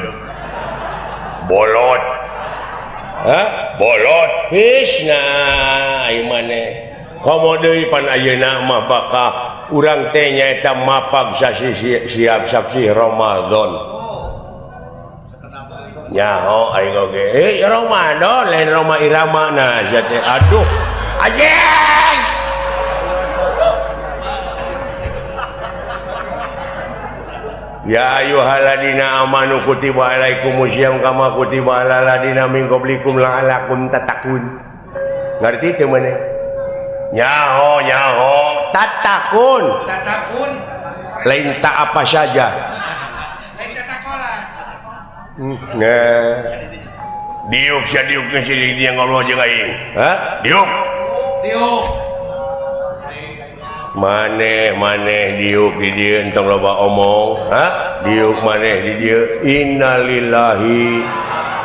Bolot. Hah? Bolot. His nah ieu maneh. Komo deui pan ayeuna mah bakal urang teh nyaeta mapag sasi siap sasi Ramadan. Nyaho aing oge. Eh Ramadan lain Roma Irama nah sia teh. Aduh. Anjing. Ya ayyuhalladzina amanu kutiba alaikumusiyam kama kutiba alal ladzina min qablikum la'allakum tattaqun. Ngarti teu maneh? Nyaho nyaho tatakun. Tatakun. Lain tak apa saja. Lain tatakola. Nah. Diuk sia diuk geus dia ngobrol jeung aing. Hah? Diuk. Diuk. Maneh maneh diuk di dieu entong loba omong. Hah? Diuk maneh di dieu. Innalillahi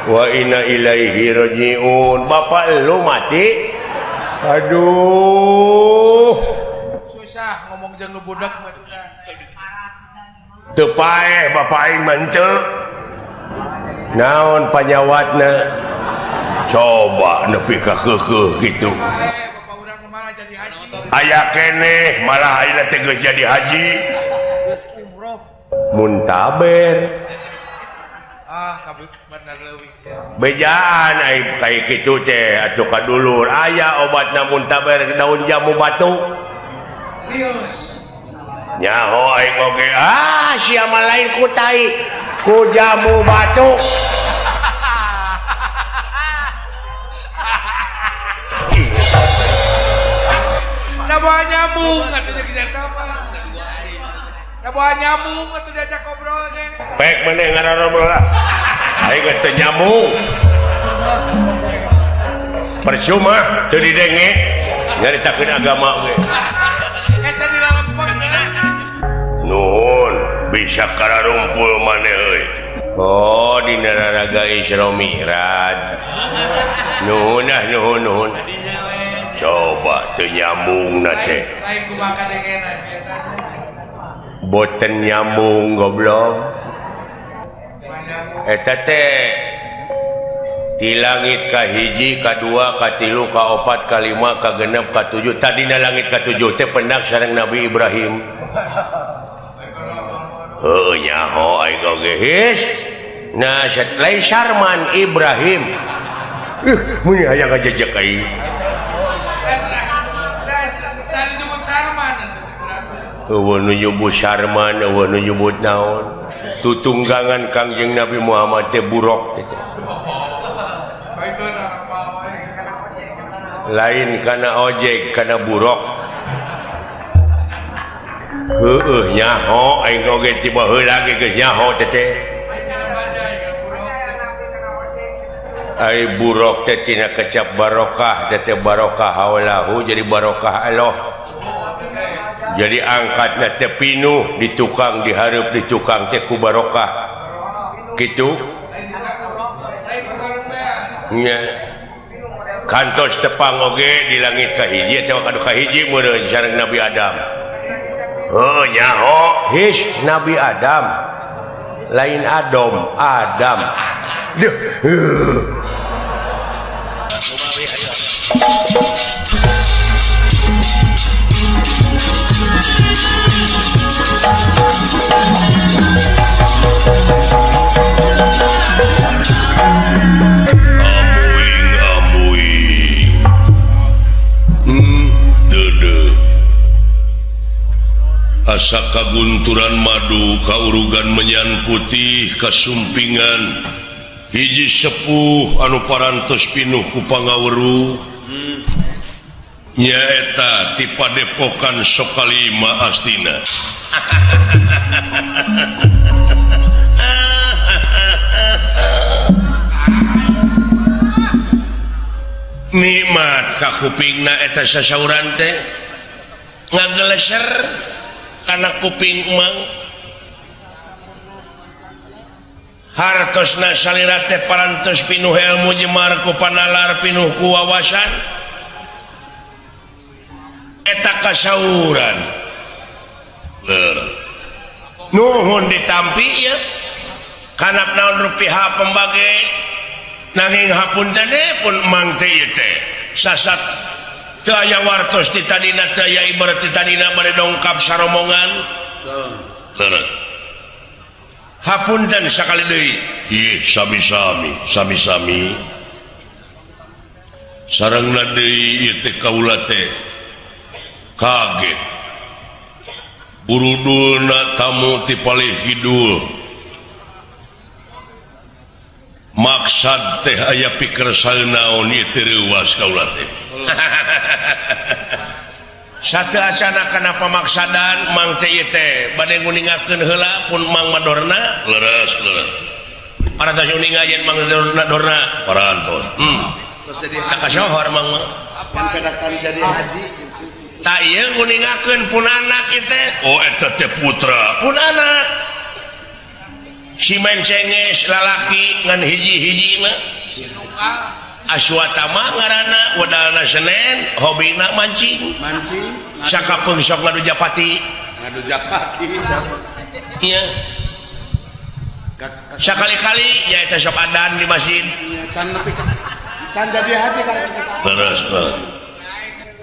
wa inna ilaihi rajiun. Bapak lu mati. Aduh. Susah ngomong jeung nu budak mah. Teu paeh bapak aing mah henteu. Naon panyawatna? Coba nepi ka keukeuh kitu. Aya keneh malah ayeuna teh geus jadi haji. Muntaber. Ah, kabeh bener leuwih. Bejaan aing kaya kitu teh atuh ka dulur aya obatna muntaber daun jamu batu. Lius. Nyaho aing oge. Ah, sia mah lain ku tai, ku jamu batu. Da bawa nyambung atuh jeung eta mah. Da bawa nyambung atuh diajak ngobrol ge. Pek maneh ngarobrol lah. Aing geus teu nyambung. Percuma teu didenge nyaritakeun agama ge. Asa dilalempeng. Nuhun bisa kararumpul maneh euy. Oh dina raraga Isra Mi'raj. Nuhun ah nuhun nuhun. Coba teu nyambung na teh. Lain kumaha kadengena sia. Boten nyambung goblok. Eta teh di langit kahiji, kadua, katilu, kaopat, kalima, kagenep, katujuh. Tadina langit katujuh teh pendak sareng Nabi Ibrahim. Heuh nyaho aing oge his. Nah, lain Sarman Ibrahim. Mun hayang ngajejek aing. Eueuh nu nyebut Sarman, eueuh nu nyebut naon. Tutunggangan Kangjeng Nabi Muhammad teh buruk teh. Lain kana ojek, kana buruk. Heueuh nyaho aing oge tiba heula ge geus nyaho teh teh. Ai buruk teh tina kecap barokah, teh teh barokah haulahu jadi barokah Allah. Jadi angkatna teh pinuh di tukang dihareup di tukang teh ku barokah. Kitu? Nya. Kantos tepang oge di langit kahiji atawa kadu kahiji meureun sareng Nabi Adam. Heuh nyaho his Nabi Adam. Lain Adam, Adam. Duh. Amuing amuing. Dede. Asa kagunturan madu kaurugan menyan putih kasumpingan hiji sepuh anu parantos pinuh ku pangaweruh nyaeta ti padepokan Sokalima Astina. Nikmat ka kupingna eta sasauran teh ngageleser kana kuping emang hartosna salira teh parantos pinuh ilmu jemar ku panalar pinuh ku wawasan eta Kasauran nuhun ditampi ya kanap naon rupiah pembage nanging hapunten pun mang teh ieu teh sasat teu aya wartos ti tadina teu aya ibarat ti tadina bade dongkap saromongan leres hapunten sakali deui ieu sami-sami sami-sami sarengna deui ieu teh kaula teh kaget burudulna tamu ti palih kidul maksad teh aya pikir naon ieu teh reuwas kaula teh sateuacana kana pamaksadan mang teh ieu teh bade nguningakeun heula pun mang madorna leres leres parantos uninga yen mang dorna dorna parantos Terus jadi tak kasohor mang mah yang peda cari jadi haji. Tak ieu nguningakeun pun anak ieu teh oh eta teh putra pun anak si mencenges lalaki ngan hiji-hijina Aswatama ngaranna wedalna Senen hobina mancing Mancing, sakapeung sok ngadu japati ngadu japati. Iya sakali-kali nyaeta sok adan di masjid Can nepi can jadi haji kan. Leres leres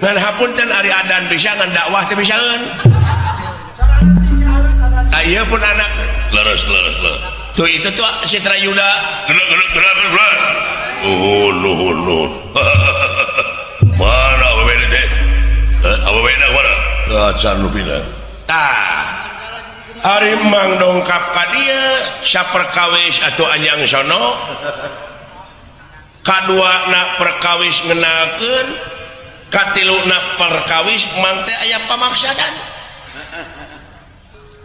ngan hapunten ari adan bisa ngan dakwah teh bisaeun tah ieu pun anak leres leres leres tuh itu tuh Citra Yuda gerak gerak gerak gerak nuhun nuhun nuhun mana awewe teh awewe na mana acan nu pindah tah ari mang dongkap ka dieu saperkawis atuh anjang sono kadua na perkawis ngenalkeun katilu na perkawis mang teh aya pamaksadan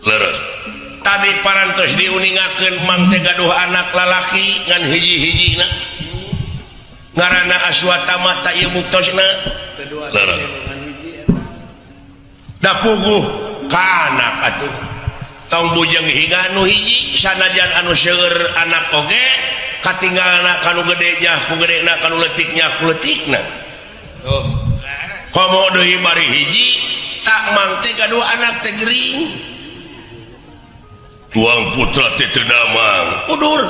leres tadi parantos diuningakeun mang teh gaduh anak lalaki ngan hiji-hijina ngaranna Aswatama ta ieu buktosna Kedua Leres. ngan hiji eta. Da puguh ka anak atuh tong bujeng hingga anu hiji sanajan anu seueur anak oge katinggalna kanu gede nya ku gedena kanu leutik nya ku leutikna Oh. komo deui bari hiji tak mang teh gaduh anak teh gering tuang putra teh teu damang udur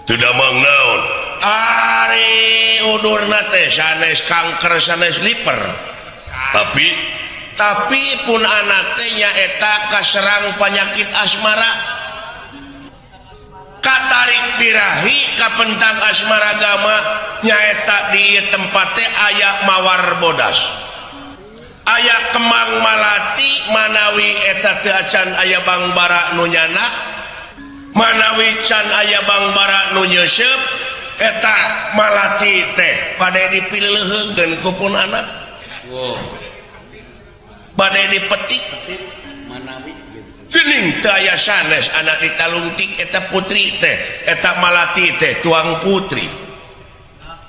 teu damang naon ari udurna teh sanes kanker sanes liver tapi pun anak teh nyaeta kaserang penyakit asmara katarik birahi kapentang asmara gama nyaeta di ieu tempat teh aya mawar bodas aya kemang malati manawi eta teu acan aya bangbara nu nyanak manawi can aya bangbara nu nyeuseup eta malati teh bade dipileuheungkeun ku pun anak Wow. bade dipetik Manawi gitu. geuning teu aya sanes anak ditalungtik eta putri teh eta malati teh tuang putri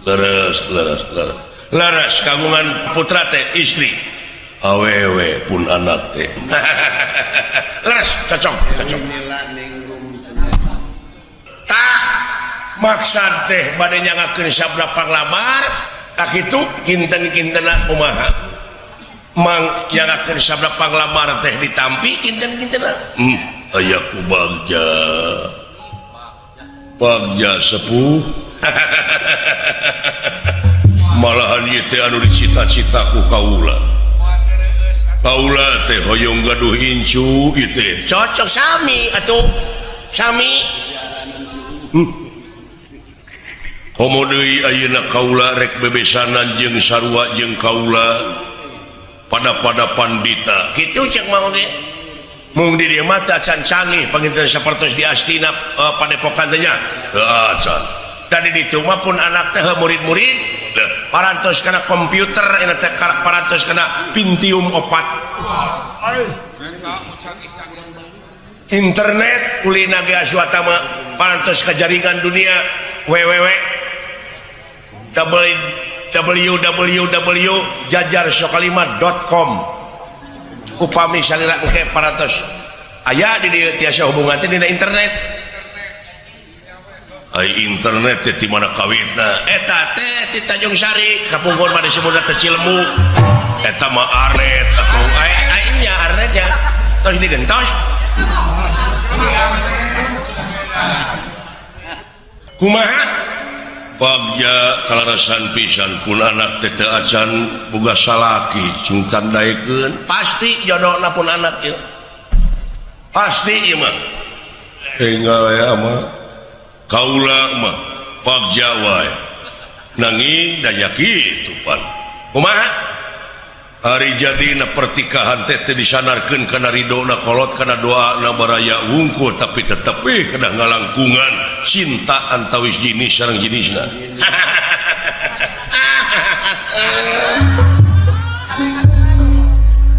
leres leres leres leres kagungan putra teh istri awewe pun anak teh leres cocok cocok Mila ningrum cenah. tah maksad teh bade nyangakeun sabda panglamar tak kitu kinten-kintena kumaha mang nyangakeun sabda panglamar teh ditampi kinten-kintena aya ku bagja bagja sepuh malahan ieu teh anu dicita-cita ku kaula kaula teh hoyong gaduh incu ieu teh cocok sami atuh sami komo deui ayeuna kaula rek bebesanan jeung sarua jeung kaula pada-pada pandita kitu cek mah oge mung di dieu mah teu acan canggih panginten sapertos di Astina padepokan teh nya teu acan dan di ditu mah pun anak teh murid-murid parantos kana komputer eta teh parantos kana Pentium 4 internet ulina ge Aswatama parantos ka jaringan dunia www www.jajarsokalima.com upami salira engke parantos aya di dieu tiasa hubungan teh dina internet. Ai internet teh di mana kawitna eta teh di Tanjung Sari kapungkur mah disebutna teh Cilemu eta mah arnet atuh ai ai nya arnetnya tos digentos kumaha bagja kalarasan pisan pun anak teh teu acan boga salaki sing tandaekeun pasti jodohna pun anak ieu pasti ieu mah enggal ya mah kaula mah bagja wae nanging da nya kitu pan kumaha ari jadina pertikahan teh teu disanarkeun kana ridona kolot kana doana baraya wungkul tapi tetep we kedah ngalangkungan cinta antawis jenis sareng jenisna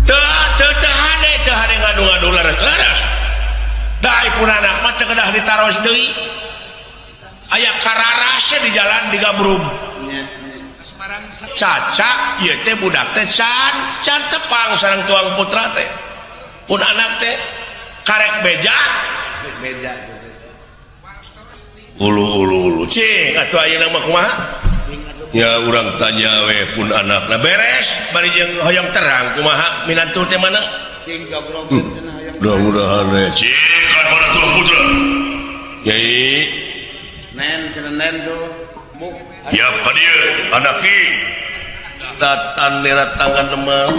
teu teu teu hade teu hade ngadu-ngadu laras-laras da pun anak mah teu kedah ditaros deui aya kararasnya di jalan di Gabrug caca ieu teh budak teh can can tepang sareng tuang putra teh pun anak teh karek beja beja ulu ulu ulu cing atuh ayeuna mah kumaha ya urang tanya we pun anakna beres bari jeung hoyong terang kumaha minantu teh mana cing jogrogkeun cenah hoyong mudah-mudahan we cing kan mana tuang putra nyai nen cenah nen tuh ya ka dieu anak ki datan diratangan demam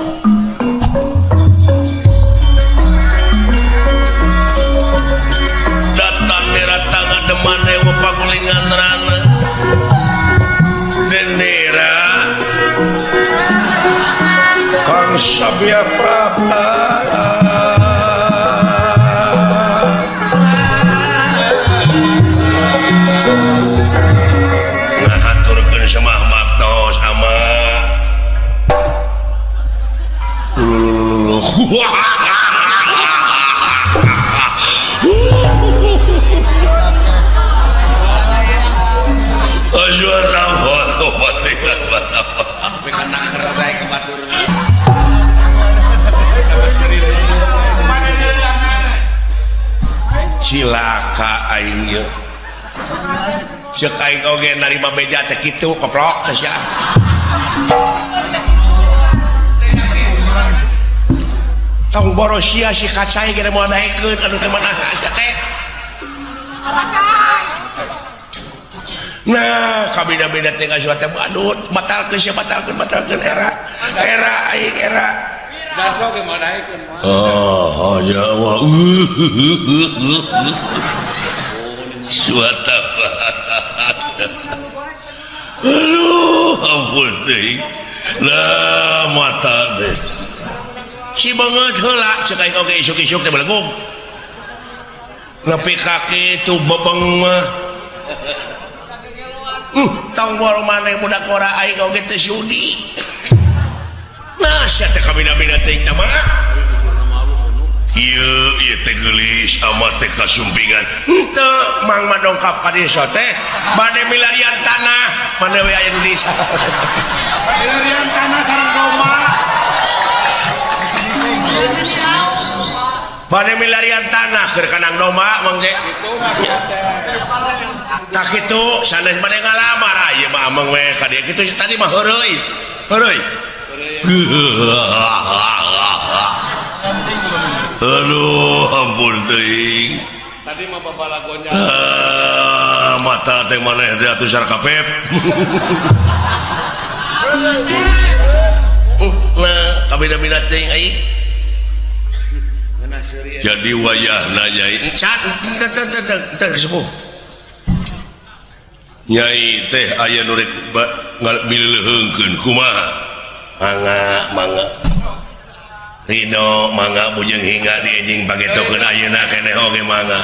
datan diratangan deman ewa pagulingan rana dendera Kang Sabia Prapta ngahaturkeun semah maktos ama cilaka aing ieu cek aing oge narima beja teh kitu koplok teh sia tong boros sia si kacai ge moal daekeun anu teh mana sia teh nah kabeda-beda teh ngasuh teh badut batalkeun sia batalkeun batalkeun era era aing era Darso ge moal daekeun moal oh ya Allah suata aduh ampun teuing lah mata teh si beungeut heula cek aing oge isuk-isuk teh belegug nepi ka kitu bebeng mah tong boro maneh budak ora aing oge teu sudi nah sia teh kabina-bina teuing teh mah ieu ieu teh geulis ama teh kasumpingan henteu mang mah dongkap ka desa teh bade milarian tanah mana we aya di desa milarian tanah sareng domba bade milarian tanah keur kandang domba mang teh tah kitu sanes bade ngalamar ieu mah ameng we ka dieu kitu tadi mah heureuy heureuy aduh ampun teuing tadi mah babalagonya mata teh maneh teh atuh sarkapep nah kabeda-beda teuing aing jadi wayahna nyai can teu sepuh nyai teh aya nu rek ngaleuheungkeun kumaha mangga mangga Ridho mangga bujeng hingga diejing pagetokeun ayeuna keneh oge mangga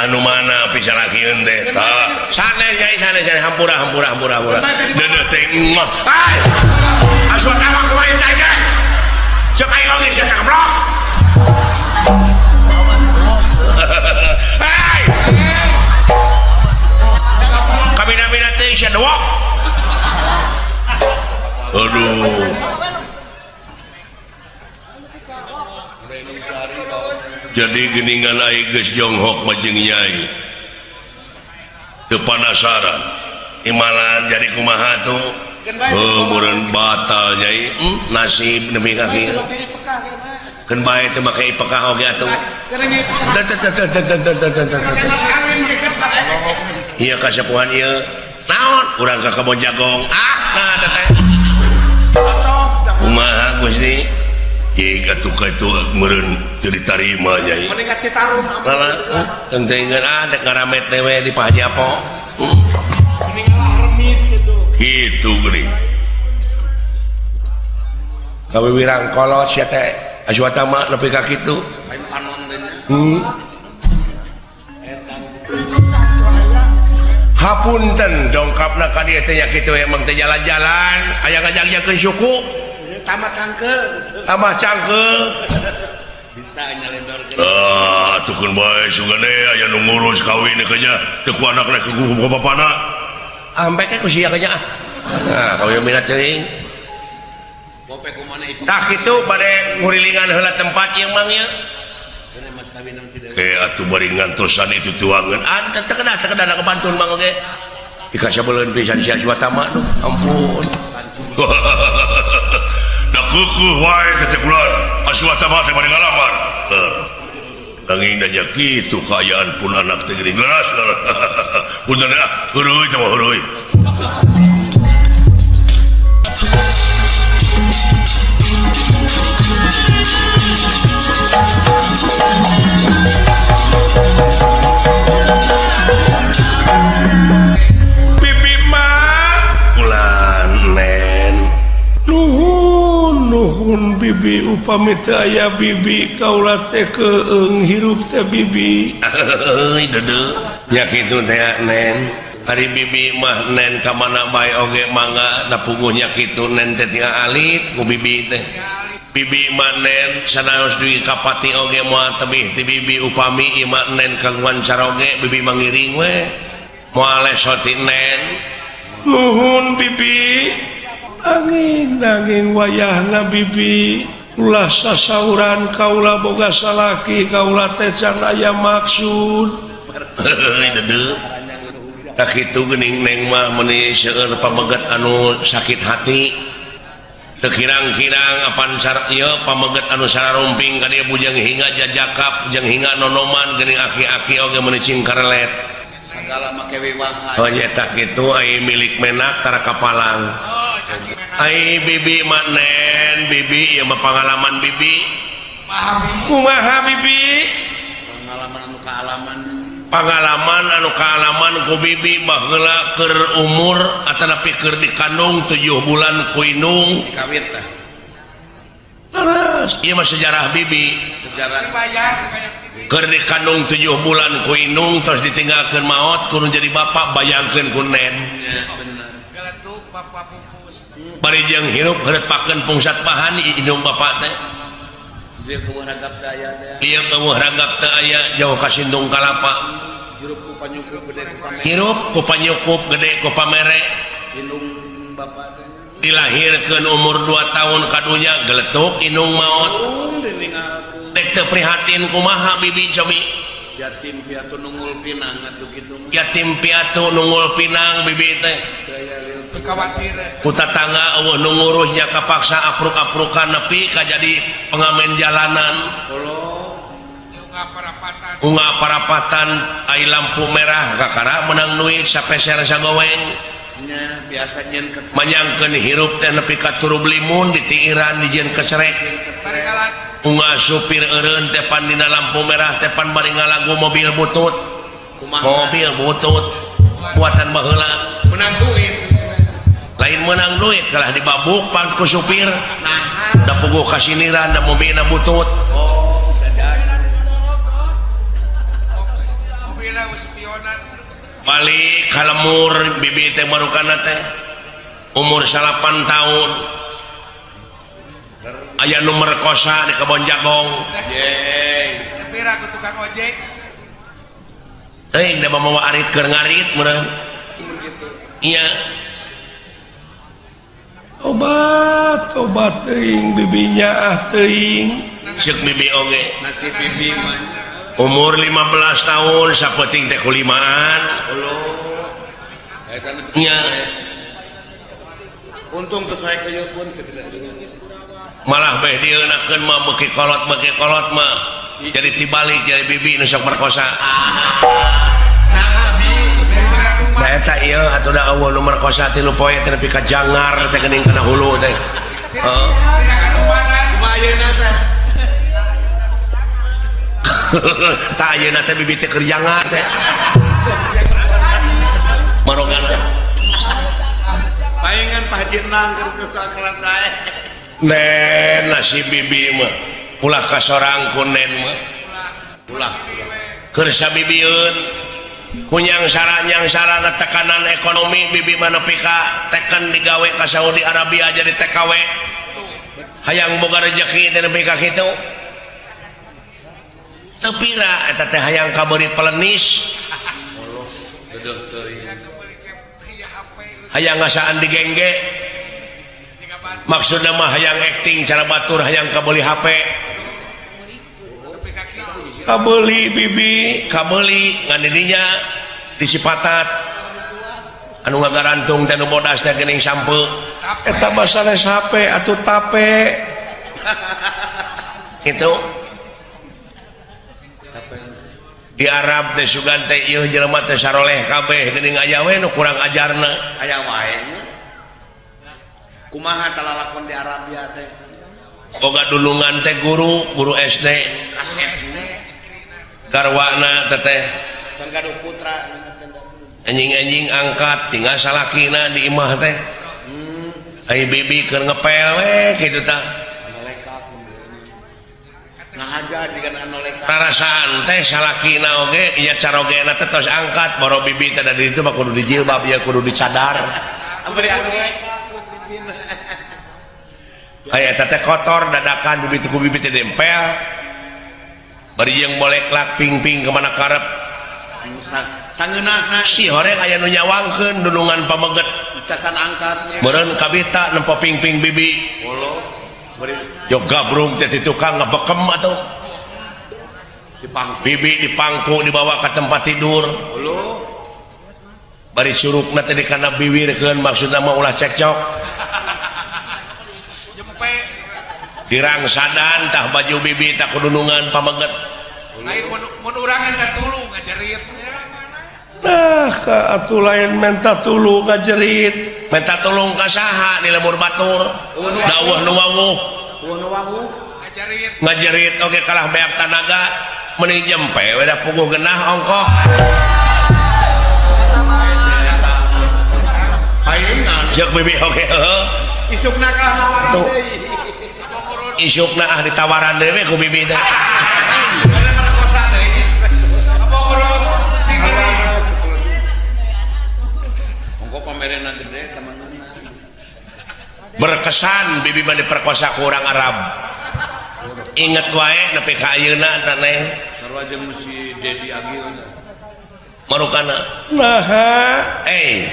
anu mana pisalakieun teh tah sanes nyai sanes sanes hampura hampura hampura hampura deudeuh teh mah ai asup tawang kumaha cai teh cek aing oge sia teh keblok hai kabina-bina teh sia dewok aduh jadi geningan aing geus jonghok mah jeung nyai Teu panasaran imalan jadi kumaha tuh oh meureun batal nyai nasib nepi ka kieu keun bae teu make ipekah oge atuh ieu kasepuhan ieu naon urang ka kebon jagong ah nah teteh kumaha Gusti ieu atuh ka itu meureun teu ditarima nyai mending ka Citarum teuing ah dek ngaramet we di Pak Haji Apo mending remis gitu gitu geuning kawiwirang kolot sia teh Aswatama nepi ka kitu lain panon teh hapunten dongkapna ka dieu teh nya kitu emang teh jalan-jalan aya ngajak-jakeun suku tambah cangkeul tambah cangkeul bisa nyelendorkeun ah tukeun bae sugane aya nu ngurus kawin nya teu ku anakna ku bapana ampe ke ku sia nya ah nah kawin minat teuing tah kitu bade ngurilingan heula tempat ieu mang ieu atuh bari ngantosan itu tuangeun ah teu kedah kabantun mang oge dikasabeuleun pisan sia Aswatama nu ampun da keukeeh wae teh kula Aswatama teh bari ngalamar nanging da nya kitu kaayaan pun anak teh geuning leras punten ah heuruy teh heuruy Bibi mah ulan nen nuhun nuhun bibi upami teu aya bibi kaula teh keung hirup teh bibi euy deudeuh nya kitu teh nen ari bibi mah nen ka mana bae oge mangga da puguhnya kitu nen teh tinggal alit ku bibi teh bibi mah nen sanaos dugi ka pati oge moal tebih ti bibi upami ieu mah nen kagungan caroge bibi mangiring we moal leso ti nen nuhun bibi angin nanging wayahna bibi ulah sasauran kaula boga salaki kaula teh can aya maksud heuy deudeuh tah kitu geuning neng mah meuni seueur pameget anu sakit hati teu kirang-kirang apan ieu pameget anu sararumping ka dieu bujang hingga jajakap bujang hingga nonoman geuning aki-aki oge meuni cing karelet sagala make wiwahan oh nya tah kitu ai milik menak tara kapalang ai bibi mah nen bibi ieu mah pangalaman bibi kumaha bibi pangalaman anu kaalaman pangalaman anu kaalaman ku bibi baheula keur umur atanapi keur dikandung 7 bulan ku indung kawit tah leres ieu mah sejarah bibi sejarah keur dikandung 7 bulan ku indung terus ditinggalkeun maot kudu jadi bapak bayangkeun ku nen geletuk bapak pupus bari jeung hirup heureutpakeun pungsat bahan indung bapak teh ieu keueuh ragap teh aya teh ieu keueuh ragap teh aya jauh ka sindung kalapa hirup ku panyukup gede ku pamere hirup ku panyukup gede ku pamere indung bapak teh dilahirkeun umur 2 tahun kadunya geletuk indung maot dek teu prihatin kumaha bibi cobi yatim piatu nungul pinang atuh kitu yatim piatu nungul pinang bibi teh ku tatangga eueuh nu ngurusnya kapaksa apruk-aprukan nepi ka jadi pengamen jalanan unga parapatan ai lampu merah kakara menang duit sapeser sagoweng nya biasa nyeun manyangkeun hirup teh nepi ka turub limun ditiiran dijieun kecerek unga supir eureun teh pan dina lampu merah teh pan bari ngalagu mobil butut mobil butut buatan baheula menang duit lain menang duit kalah dibabuk pan ku supir da puguh kasiniran da mobilna butut oh bisa jadi mobilna spionan balik ka lemur bibi teh marukana teh umur 8 tahun aya nu merkosa di kebon jagong yeay tepira ku tukang ojek teuing da mawa arit keur ngarit meureun iya obat obat teuing bibinya ah teuing ceuk bibi oge nasib bibi mah umur 15 tahun sapenting teh kulimaan Nya. Untung teu sae pun malah beh dieunakeun mah beuki kolot mah jadi tibalik jadi bibi nu sok merkosa. Nah eta ieu atuh da eueuh nu merkosa 3 poe teh nepi ka jangar teh geuning kana hulu teh. Heeh. Kumaha ayeuna teh? Tah ayeuna teh bibi teh keur jangar teh. Marogana. Paingan Pak Haji Nang keur sakrat teh. Nen nasi bibi mah ulah ka sorang ku nen mah. Ulah. Keur sabibieun kunyang sarana tekanan ekonomi bibi mah nepi ka teken digawe ka Saudi Arabia jadi TKW. Hayang boga rejeki teh nepi ka kitu. Teu pira eta teh hayang kabeuri pelenis. Hayang ngasaan digengge. Maksudna mah hayang acting cara batur hayang kabeuli HP. Kabeuli bibi, kabeuli ngan didinya disipatat. Anu ngagarantung teh nu bodas teh geuning sampeu. Eta mah sanes HP atuh tape. Kitu. Di Arab teh sugan teh ieu jelema teh saroleh kabeh geuning aya we nu kurang ajarna. Aya wae nya. Kumaha talalakon di Arabia teh? Boga dulungan teh guru, guru SD. Kasep. Garwana teteh. Can gaduh putra anjing-anjing angkat tinggal salakina di imah teh. Ai bibi keur ngepel we kitu tah. Ngahaja jiga anu leka. Rarasaan teh salakina oge nya carogena teh tos angkat boro bibi teh da di ditu mah kudu dijilbab ya kudu dicadar. Beri anu leka. Aya eta teh kotor dadakan bibi teh ku bibi teh dempel. Bari jeung boleklak ping-ping kemana karep. Sangeunahna si horeng aya nu nyawangkeun dunungan pameget. Cacan angkat. Meureun kabita nempo ping-ping bibi. Bolo. Beri yo gabrung teh di tukang ngebekem atuh. Dipangku. Bibi dipangku dibawa ke tempat tidur. Bolo. Bari surukna teh dikana biwirkeun maksudna mah ulah cekcok. Dirangsadan tah baju bibi tah kudunungan pameget. Lain mun urangan ka tulung ngajerit. Nah, ka atuh lain menta tulung ngajerit. Menta tulung ka saha di lembur batur. Daweuh nu wawuh. Ngajerit. Ngajerit oge kalah beak tanaga mending jempe we da puguh genah ongkoh. Paingan. Jeung bibi oge heuh. Isukna kalah nawaran deui. Isukna ah ditawaran deui we ku bibi teh. Berkesan bibi mah diperkosa ku urang Arab. Inget wae nepi ka ayeuna tah neng. Sarua jeung si Dedi Agil. Marukana. Naha, eh.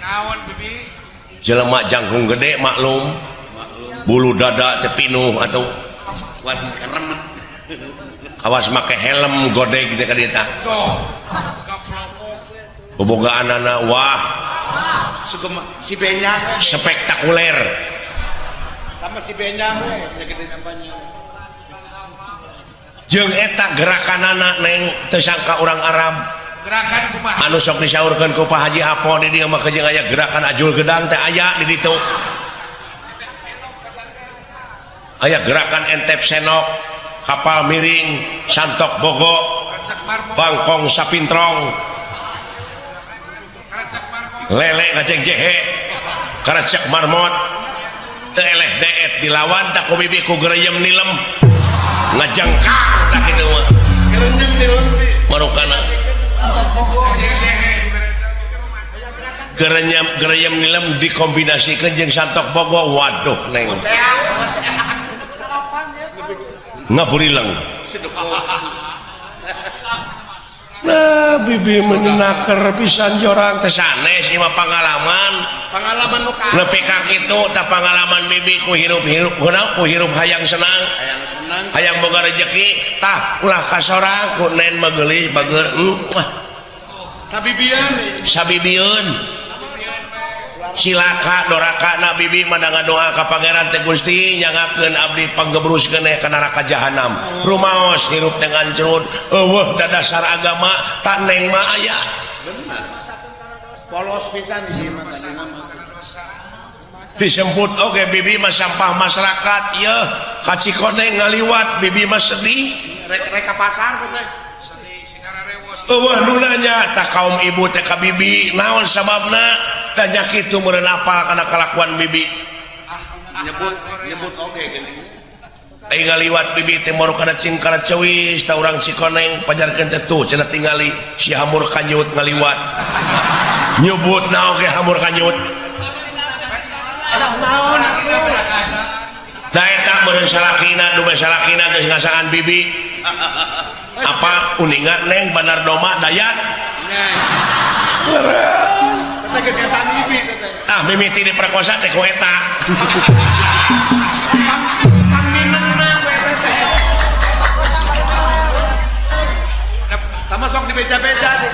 Naon bibi? Jelema jangkung gede maklum. Bulu dada teh pinuh atuh. Kuat keremet. Awas make helm godeg teh ka dieu tah. Bobogaanana wah. Si Benyang spektakuler. Sama si Benyang we nyagedeun apanya. Jeung eta gerakanana neng teu sangka urang Arab. Gerakan kumaha? Anu sok disaurkeun ku Pak Haji Apo di dieu mah jeung aya gerakan ajul gedang teh aya di ditu. Aya gerakan entep senok, kapal miring, santok bogo, bangkong sapintrong, lele ngajeng jehe, karecek marmot, teu eleh deet dilawan tak ku bibi ku gereyem nilem, ngajengkang tak kitu mah. Gereyem nilem bi. Marukana. Gereyem nilem dikombinasikeun jeung santok bogo, waduh neng. Ngaburileng. Nah, bibi menaker pisan jorang teh sanes ieu mah pangalaman. Pangalaman nu ka. Nepi ka kitu tah pangalaman bibi ku hirup-hirup kunaon ku hirup hayang senang. Hayang senang. Hayang boga rejeki tah ulah ka sorang ku nen mah geulis bager. Wah. Sabibieun. Sabibieun. Cilaka doraka na bibi mah ngadoa ka pangeran teh Gusti nyangakeun abdi panggebruskeun ka neraka jahanam. Rumaos hirup teh ngancrut, eueuh dadasar agama tak neng mah aya. Bener. Polos pisan di sini mah. Disebut oge bibi mah sampah masyarakat yeuh ka Cikoneng ngaliwat bibi mah sedih. Rek ka pasar teh. Sedih singararewos. Eueuh nu nanya tah kaum ibu teh ka bibi naon sababna? Dan kitu meureun apal kana kalakuan bibi. Nyebut oge geuning. Ai ngaliwat bibi teh moru kana cingkara ceuis ta urang Cikoneng pajarkeun teh tuh cenah tingali si hamur kanyut ngaliwat. Nyebut na oge hamur kanyut. Da eta meureun salakina dume salakina geus ngasaan bibi. Apa uninga neng Bandar Doma Dayat? Meureun. Ah mimiti diperkosa teh ku eta. Tama sok dibeja-beja di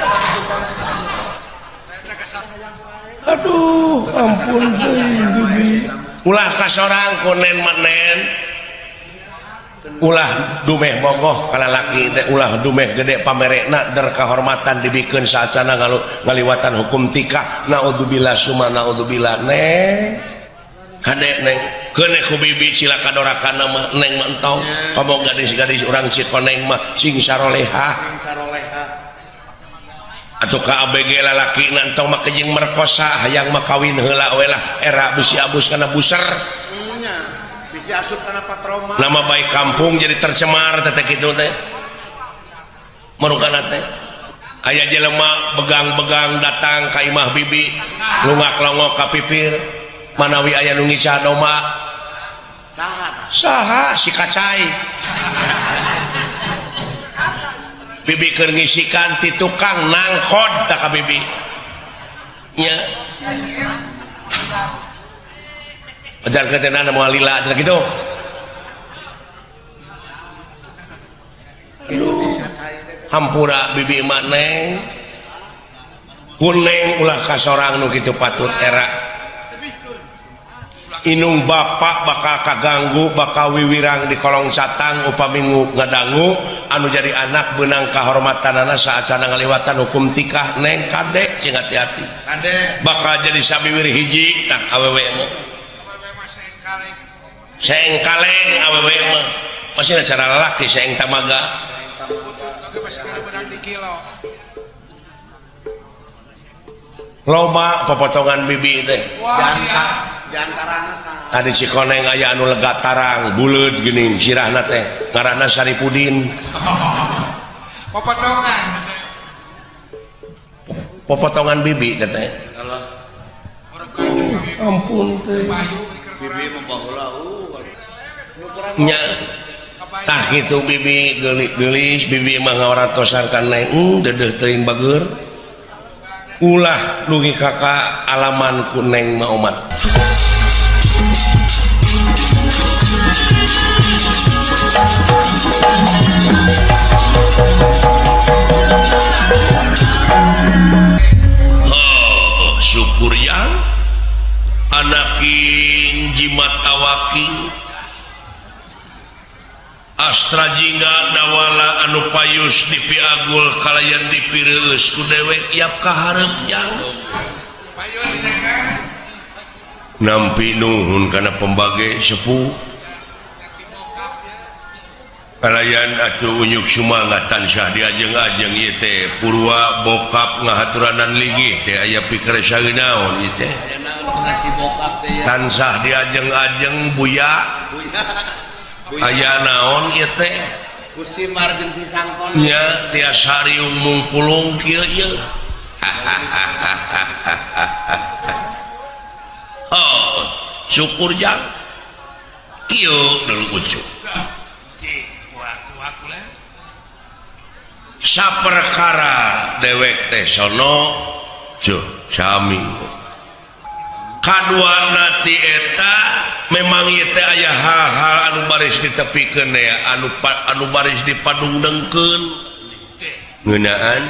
Aduh, ampun deui bibi. Ulah ka sorang ku nen menen. Ulah dumeh bogoh kana laki teh ulah dumeh gede pamerekna der kahormatan dibikeun saacana ngaliwatan hukum tikah naudzubillah summa naudzubillah neng hade neng keun ku bibi cilaka dorakana mah neng mah entong komo gadis-gadis urang Cikoneng mah sing sarolehah atuh ka ABG lalaki entong mah kejeng merkosa hayang mah kawin heula we lah era bisi abus kana buser. Nama baik kampung jadi tercemar teh kitu teh. Merukana teh. Aya jelema begang-begang datang ka imah bibi, lungak-longok ka pipir, manawi aya nu ngisah domba. Saha? Saha si kacai. Bibi keur ngisikan ti tukang nangkod ta ka bibi. Nya. Ajar ketenan mau lila ajar gitu. Aduh, hampura bibi mah neng. Kuneng ulah ka sorang nu kitu patut era. Inung bapak bakal kaganggu bakal wiwirang di kolong catang upami ngadangu anu jadi anak beunang kahormatanana saacana ngaliwatan hukum tikah neng kade cing hati-hati. Kade bakal jadi sabiwir hiji tah awewe mah. Seeng kaleng awewe mah masih cara lalaki seeng tamaga loba popotongan bibi teh tadi Cikoneng aya anu lega tarang buleud geuning sirahna teh ngaranna Saripudin popotongan popotongan bibi teh teh ampun teh bibi mah baheula nya tah kitu bibi geulis-geulis bibi mah ngawaratosan ka neng dedeuh teuing bageur ulah dugi ka alaman ku neng mah omat. Oh, syukur yang anaking jimat awaking Astra jingga dawala anu payus dipiagul kalayan dipireueus ku dewek yap kaharep jang nampi nuhun kana pembage sepuh kalayan atuh unyuk sumangat tansah diajeng-ajeng ieu teh purwa bokap ngahaturanan linggih teh aya pikir saeunaon ieu teh tansah diajeng-ajeng buya aya naon ieu teh ku si Mar jeung si Sangkon nya tiasa riung mungpulung kieu ye. Oh, syukur jang kieu dulu ucu saperkara dewek teh sono cuh sami kaduana ti eta memang ieu teh aya hal-hal anu baris ditepikeun anu baris dipadungdengkeun ngeunaan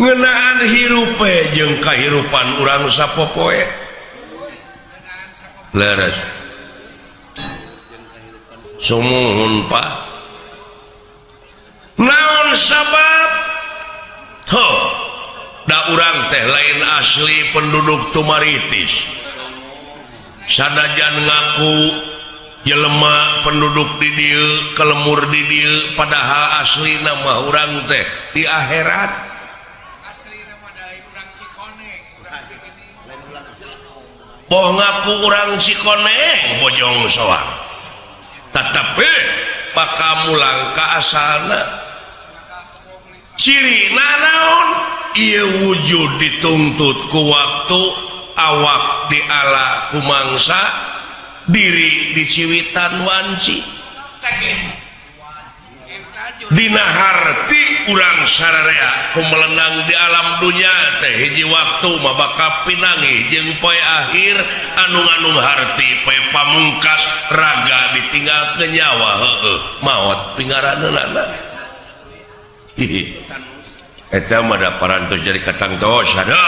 Ngeunaan hirup jeung kahirupan urang sapopoe. Leres. Sumuhun Pak. Naon sabab? Ho, da urang teh lain asli penduduk Tumaritis. Sanajan ngaku jelema penduduk di dieu, kelemur di dieu, padahal asli nama urang teh di akhirat. Boh ngaku urang Cikoneng Bojong Soang, tetapi bakal mulang ka asalna. Ciri naon? Ieu wujud dituntut ku waktu, awak diala ku mangsa, diri diciwitan wanci. Dina harti urang sararea ku melenang di alam dunya teh hiji waktu mah bakal pinanggih jeung poe akhir anu nganung harti poe pamungkas raga ditinggal ke nyawa heueuh maot pingaraneunana. Eta mah da parantos jadi katangtos ada.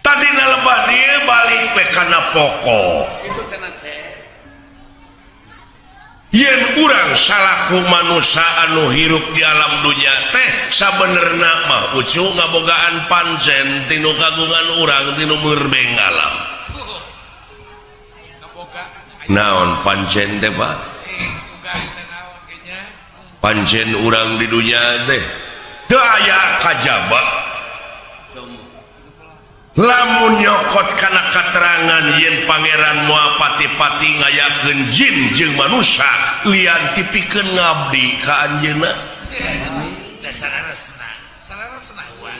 Tadina lebah dieu balik we kana pokok. Yen urang salaku manusia anu hirup di alam dunya teh sabenerna mah ucu ngabogaan pancen tinu kagungan urang tinu merbeng alam. Naon pancen teh Pak? Pancen urang di dunya teh teu aya kajaba. Lamun nyokot kana katerangan yen pangeran moal pati-pati ngayakeun jin jeung manusia lian tipikeun ngabdi ka anjeunna.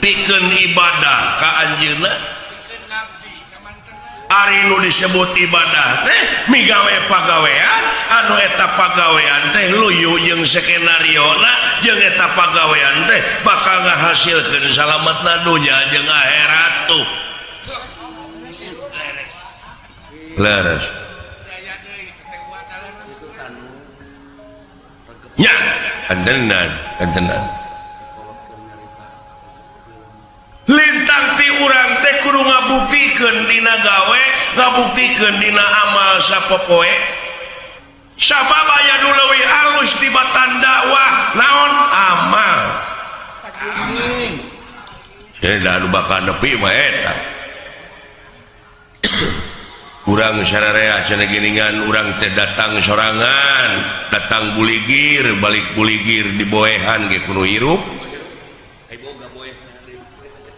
Pikeun ibadah ka anjeunna. Ari nu disebut ibadah teh migawe pagawean anu eta pagawean teh luyu jeung skenariona jeung eta pagawean teh bakal ngahasilkeun salametna dunya jeung akhirat tuh. Leres. Nya, antenan, antenan. Lintang ti urang teh kudu ngabuktikeun dina gawe, ngabuktikeun dina amal sapopoe. Sabab aya nu leuwih alus tibatan dakwah naon amal. Da anu bakal nepi mah eta. Urang sararea cenah geuningan urang teh datang sorangan, datang buligir, balik buligir diboehan ge kudu hirup.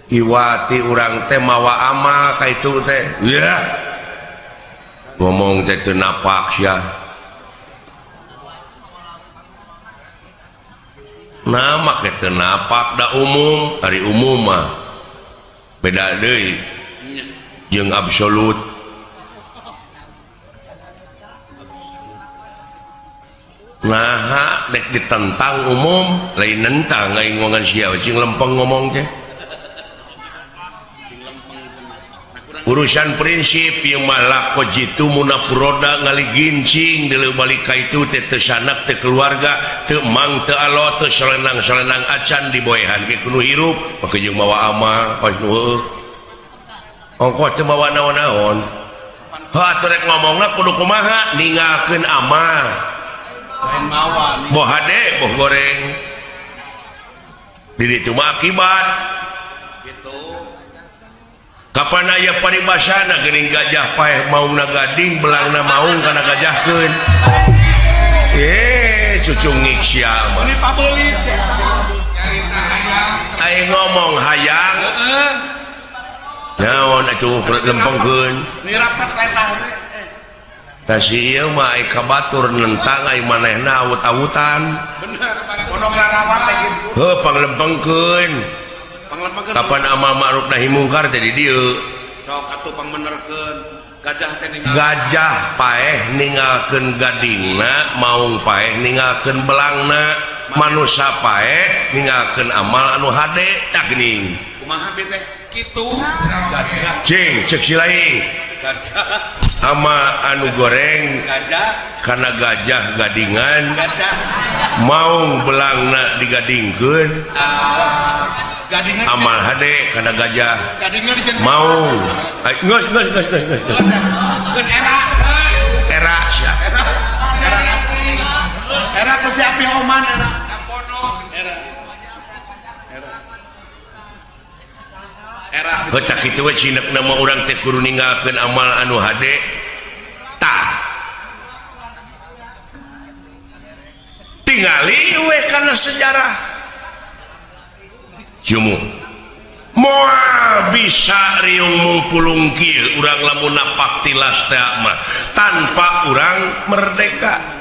Iwati urang teh mawa amal ka itu teh. Ya. Ngomong teh teu napak sia. Nah make teu napak da umum, ari umum mah beda deui jeung absolut. Nah, dek ditentang umum, lain nentang aing ngomongan sia cing lempeng ngomong teh. Urusan prinsip ieu mah lako jitu munafuroda ngaligincing deuleu balik ka itu teh teu sanak teu keluarga teu mang teu alo teu solenang-solenang acan diboehan ge kudu hirup make jeung mawa amal kos nu heueuh. Ongkoh teu mawa naon-naon. Heuh atuh rek ngomongna kudu kumaha ninggalkeun amal. Lain mawa. Boh hade boh goreng. Di ditu mah akibat. Gitu. Kapan aya paribasana geuning gajah paeh maungna gading belangna maung kana gajahkeun. Cucungik sia mah. Ini pabeuli nyarita hayang. Aing ngomong hayang. Heeh. Naon atuh lempengkeun. Nirapat perintah teh. Tah si ieu mah ai ka batur nentang ai manehna awut-awutan. Bener, pondok rarawat teh kitu. Heuh panglempengkeun. Panglempengkeun. Kapan amal ma'ruf nahi mungkar teh di dieu. Sok atuh pangbenerkeun. Gajah teh ninggal. Gajah paeh ninggalkeun gadingna, maung paeh ninggalkeun belangna, manusa paeh ninggalkeun amal anu hade tah geuning. Kumaha bi teh? Kitu. Gajah. Cing cek si lain. Ama anu goreng kana gajah gadingan maung belangna digadingkeun amal hade kana gajah maung geus geus geus geus geus era sia era ku si api oman era era heuh tah kitu we cinekna mah urang teh kudu ninggalkeun amal anu hade tah tingali we kana sejarah jumu moal bisa riung mungpulung kieu urang lamun napak tilas teh mah tanpa urang merdeka.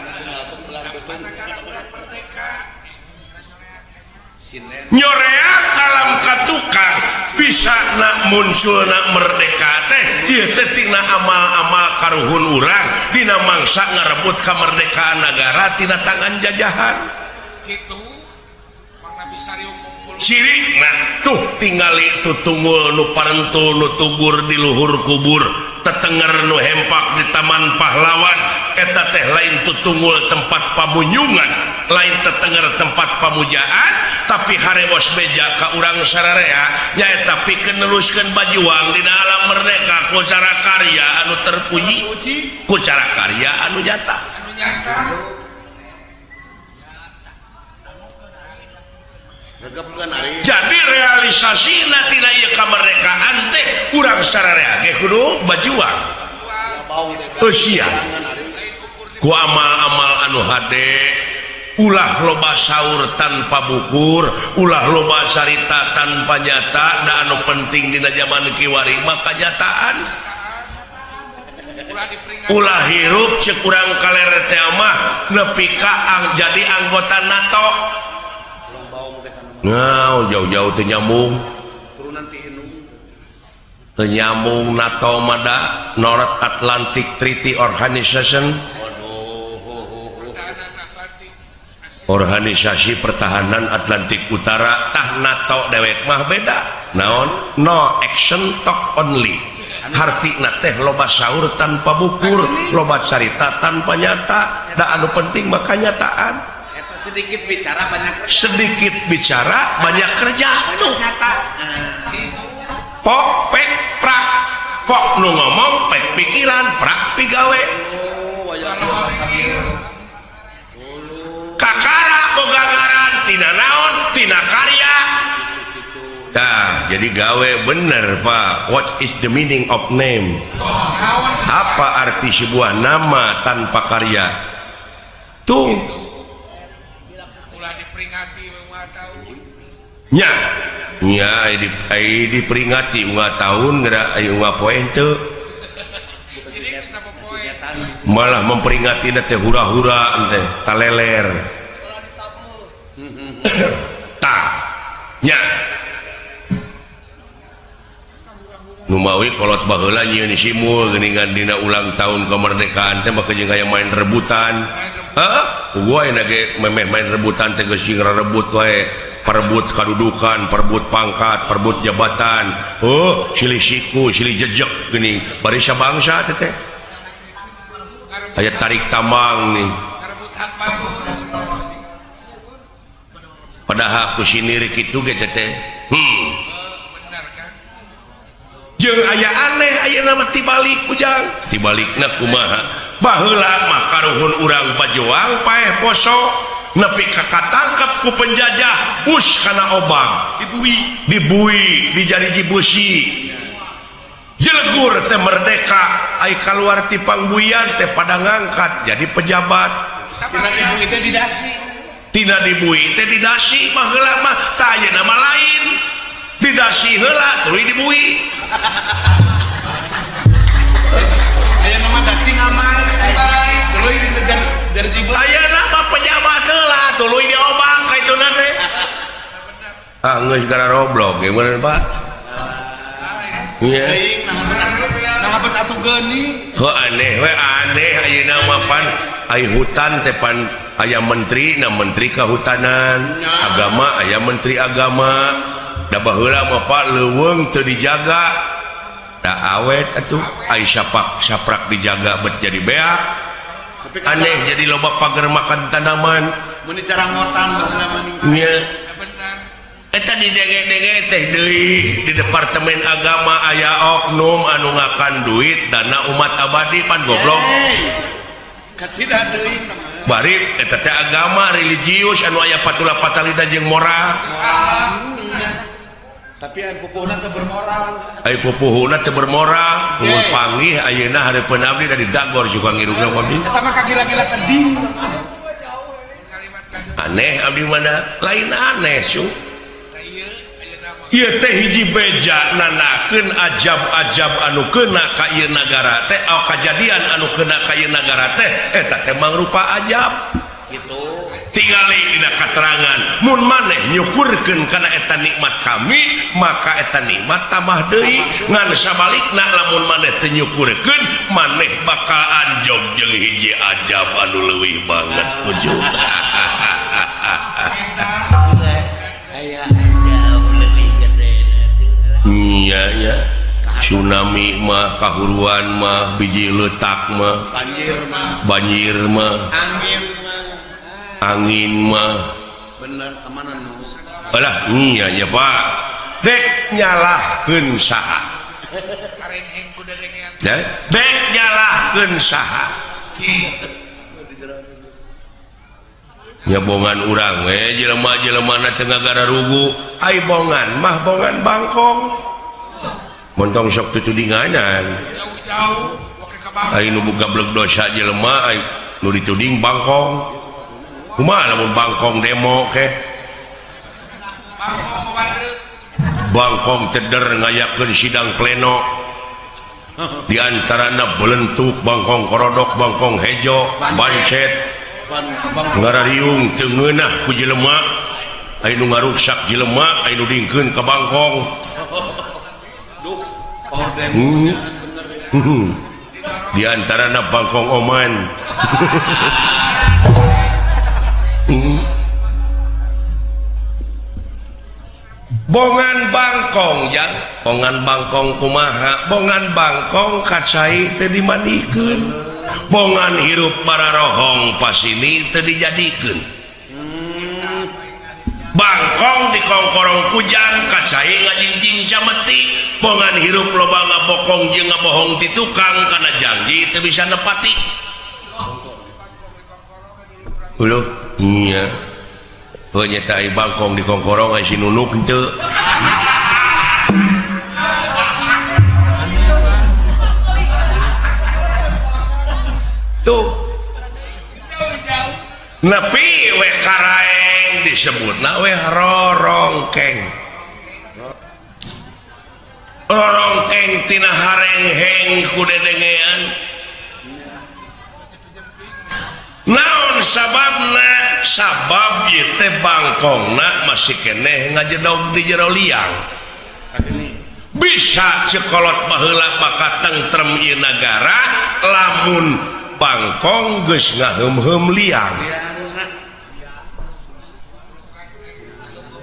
Nyoreak alam katukang bisa nak muncul nak merdeka teh ieu teh tina amal-amal karuhun urang dina mangsa ngarebut kemerdekaan negara tina tangan jajahan. Kitu mangna bisa riung mungpulung. Ciri nah tuh tingali tutunggul nu parentul nu tugur di luhur kubur tetenger nu hempak di taman pahlawan eta teh lain tutunggul tempat pamunyungan lain tetenger tempat pamujaan tapi harewos beja ka urang sararea nyaeta pikeun neluskeun bajuang dina alam merdeka ku cara karya anu terpuji ku cara karya anu nyata. Jadi realisasina tina ieu kamerdekaan teh urang sararea ge kudu bajuang eusian ku amal-amal anu hade ulah loba saur tanpa bukur ulah loba carita tanpa nyata da anu penting dina zaman kiwari mah kanyataan ulah hirup ceuk urang kaler teh mah nepi ka jadi anggota NATO. Nah, jauh-jauh teu nyambung teu nyambung NATO mah da North Atlantic Treaty Organization Organisasi Pertahanan Atlantik Utara tah NATO dewek mah beda naon no action talk only hartina teh loba saur tanpa bukur loba carita tanpa nyata da anu penting mah kanyataan. Sedikit bicara banyak kerja. Sedikit bicara banyak kerja tuh. Pok pek prak pok nu ngomong pek pikiran prak pigawe. Kakara boga ngaran tina naon tina karya. Tah jadi gawe bener Pak. What is the meaning of name? Apa arti sebuah nama tanpa karya? Tuh. Nya nya diperingati unggal tahun geura aya unggal poe henteu. Malah memperingati teh hura-hura teh taleler. Tah nya numawi kolot baheula nyieun simul geuningan dina ulang tahun kemerdekaan teh maka jeung aya main rebutan. Heuh, gua ayeuna ge memeh main rebutan teh geus rebut wae. Perebut kadudukan, perebut pangkat, perebut jabatan. Oh, silih siku, silih jejek gini. Barisa bangsa teh teh. Aya tarik tambang nih. Padahal ku sinir kitu ge teh teh. Jeung aya aneh ayeuna mah tibalik ujang. Tibalikna kumaha? Baheula mah karuhun urang bajuang paeh poso. Nepi ka katangkep ku penjajah bus kana obang dibui dijariji beusi jelegur teh merdeka ai kaluar ti pangbuian teh pada ngangkat jadi pejabat tina dibui teh didasi tina dibui teh didasi mah heula mah tah ayeuna mah lain didasi heula tuluy dibui ayeuna mah dasi ngamal tuluy dinejar jariji beusi ayeuna mah pejabat heula tuluy diobang ka ituna teh. Ah geus gara roblok gimana Pak? Nya. Nah bet atuh geuning. Heuh aneh we aneh ayeuna mah pan ai hutan teh pan aya menteri na menteri kehutanan, agama aya menteri agama. Da baheula mah Pak leuweung teu dijaga. Da awet atuh ai sapak saprak dijaga bet jadi beak. Aneh jadi loba pagar makan tanaman. Mun dicarangotan baheula mah nya. Eta di denge-denge teh deui di Departemen Agama aya oknum anu ngakan duit dana umat abadi pan goblok. Kacida teuing bari eta teh agama religius anu aya patula patalina jeung moral. Tapi anu pupuhna teu bermoral. Ai pupuhna teu bermoral, mun panggih ayeuna hareupeun abdi da didagor juga ngirungna abdi. Eta mah kagila-gila keding. Aneh abdi mana lain aneh su. Ieu teh hiji beja nanakeun ajab-ajab anu keuna ka ieu nagara teh, kajadian anu keuna ka ieu nagara teh eta teh mangrupa ajab. Gitu. Tingali dina katerangan mun maneh nyukurkeun kana eta nikmat kami, maka eta nikmat tambah deui. Ngan sabalikna lamun maneh teu nyukurkeun, maneh bakal anjog jeung hiji ajab anu leuwih banget ujug. Iya ya, tsunami mah, kahuruan mah, biji letak mah, banjir mah, angin mah, bener kemana nu? Alah, iya ya Pak, dek nyalahkeun saha? Dek nyalahkeun saha? Nyabongan urang we jelema-jelema na teu ngagararugu, ai bongan mah bongan bangkong. Montong sok tutudinganan. Ai nu gablek dosa jelema ai nu dituding bangkong. Kumaha lamun bangkong demo ke? Bangkong teder ngayakeun sidang pleno. Di antarana belentuk bangkong korodok, bangkong hejo, bancet. Ngarariung teu ngeunah ku jelema. Ai nu ngaruksak jelema, ai nu dingkeun ka bangkong. Di antarana bangkong oman. Bongan bangkong ya, bongan bangkong kumaha, bongan bangkong kacai teu dimandikeun, bongan hirup bararohong pasini teu dijadikeun. Bangkong dikongkorong kujang kacai ngajingjing cameti, bongan hirup loba ngabokong jeung ngabohong ti tukang kana janji teu bisa nepati. Uluh nya. Heuh nya teh bangkong dikongkorong ai si nunuk henteu. Tuh. Nepi we karaeng disebutna we rorongkeng. Rorongkeng tina harengheng ku dedengean. Naon sababna? Sabab ieu teh bangkongna masih keneh ngajedog di jero liang. Bisa cekolot baheula bakal tentrem ieu nagara lamun bangkong geus ngaheum-heum liang.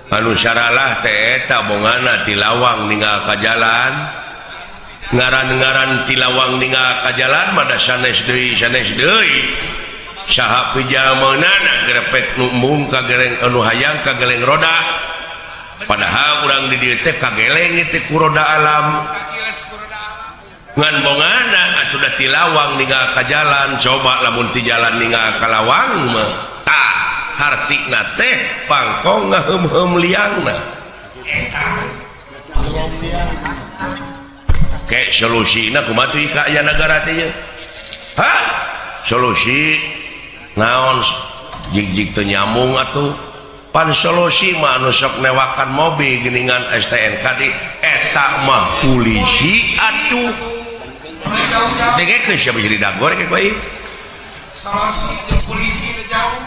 Anu saralah teh eta bongana ti lawang ninggal ka jalan. Ngaran-ngaran ti lawang ninggal ka jalan mah da sanes deui sanes deui. Saha pijameunana grepek nu embung ka gereng anu hayang ka geleng roda. Padahal urang di dieu teh kageleng teh ku roda alam. Ngan bongana atuh da ti lawang ninggal ka jalan, coba lamun ti jalan ninggal ka lawang mah tah hartina teh bangkong ngaheum-heum liangna. Ke solusina kumaha tuh ka aya nagara teh nya? Hah? Solusi naon jig-jig teu nyambung atuh. Pan solusi mah anu sok newakan mobil geuningan STNK di eta mah polisi atuh. Dengekeun sia jadi dagor ke bae. Solusi jeung polisi teu jauh.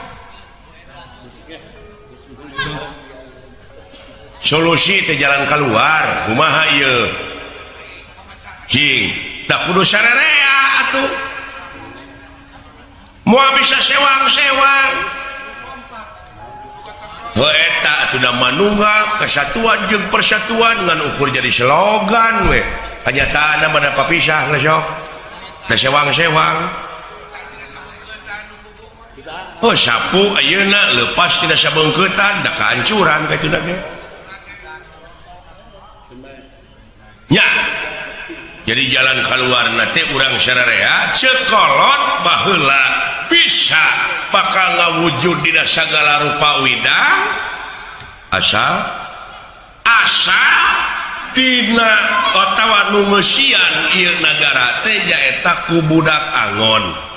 Solusi teh jalan keluar kumaha ieu? Cing, da kudu sarerea atuh. Moal bisa sewang-sewang. Heuh eta atuh da manunggal kesatuan jeung persatuan ngan ukur jadi slogan we. Kenyataan mana papisah geus sok. Da sewang-sewang. Oh sapu ayeuna leupas tina sabeungkeutan da kahancuran kitu ge. Nya. Jadi jalan keluar teh urang sararea cekolot baheula bisa bakal ngawujud dina sagala rupa widang asal asal dina otawa nu ngeusian ieu nagara teh nyaeta ku budak angon.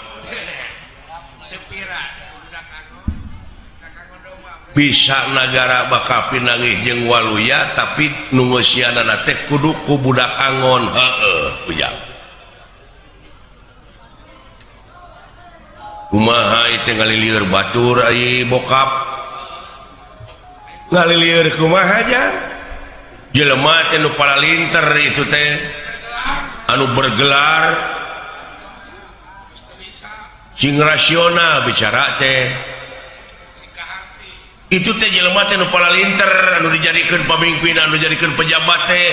Bisa nagara bakal pinanggih jeung waluya tapi nu ngeusianana teh kudu ku budak angon. Heueuh ujang kumaha ieu ngalilieur batur ai bokap ngalilieur kumaha jang jelema teh nu paralinter itu teh anu bergelar cing rasional bicara teh itu teh jelema teh nu paralinter anu dijadikeun pamimpin anu dijadikeun pejabat teh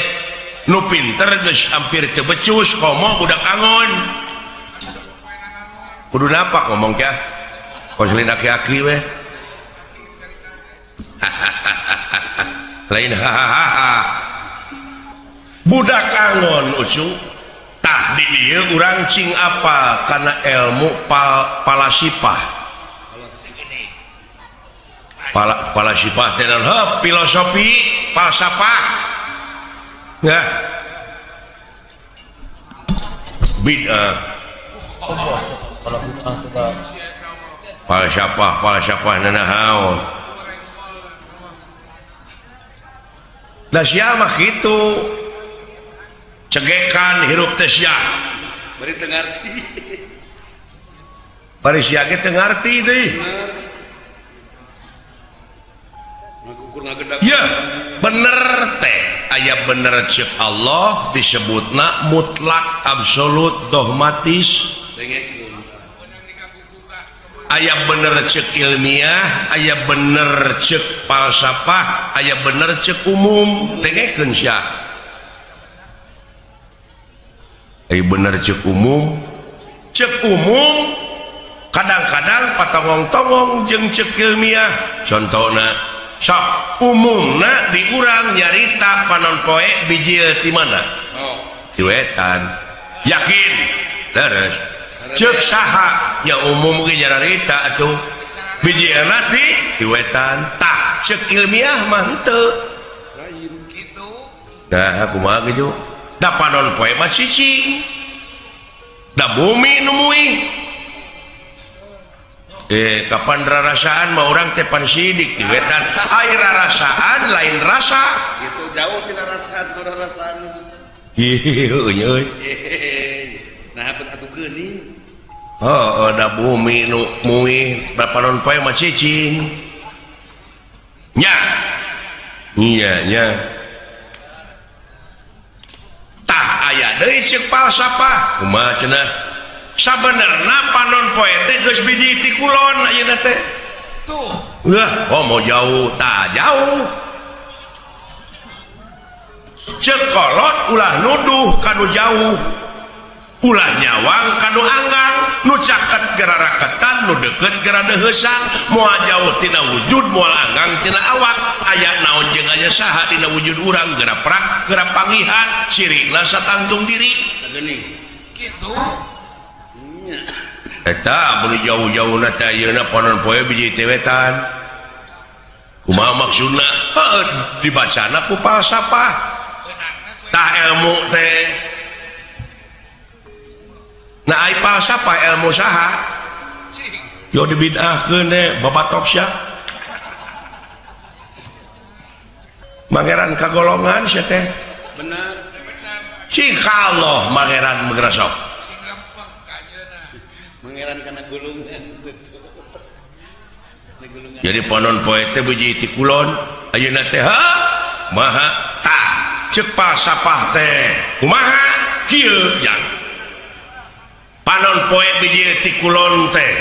nu pinter geus hampir teu becus komo budak angon kudu napak ngomong teh konselin aki-aki weh lain hahaha budak angon ucu tah di dieu urang cing apa kana ilmu palasipah palasipah teh naon filosofi falsafah nah bid'ah falsafah falsafah nanaon da sia mah kitu cegekan hirup teh sia bari teu ngarti bari sia ge teu ngarti deui. Ya bener teh aya bener cek Allah disebutna mutlak absolut dogmatis aya bener cek ilmiah aya bener cek falsafah aya bener cek umum dengekeun sia aya bener cek umum kadang-kadang patongong-tongong jeung cek ilmiah contohna sok umumna di urang nyarita panon poe bijil ti mana ti wetan yakin terus cek saha nya umum ge nyarita atuh bijilna ti wetan tah cek ilmiah mah henteu lain kitu nah kumaha kitu da panon poe mah cicing da bumi nu muih kapan rarasaan mah urang teh pan sidik di wetan ai rarasaan lain rasa gitu jauh tina rasa rarasaan ieu euy nah bet atuh geuning heuh da bumi nu muih panon poe mah cicing nya nya nya tah aya deui ceuk falsafah kumaha cenah sabenerna panon poe teh geus biji ti kulon ayeuna teh tuh wah oh mau jauh tah jauh ceuk kolot ulah nuduh kanu jauh ulah nyawang kanu anggang nu caket geraraketan nu deukeut geradeuheusan moal jauh tina wujud moal anggang tina awak aya naon jeung aya saha dina wujud urang geura prak geura pangihan cirina satangtung diri geuning kitu eta beli jauh-jauh na teh ayeuna panon poe biji teh wetan kumaha maksudna heuh dibacana ku falsafah tah ilmu teh nah ai falsafah ilmu saha yo dibid'ahkeun teh babatok sia mangeran kagolongan sia teh bener cing ka Allah mangeran meugrasok mangeran kana gulungan. Jadi panon poe teh biji ti kulon ayeuna teh ha maha tah ceuk falsafah teh kumaha kieu jang panon poe biji ti kulon teh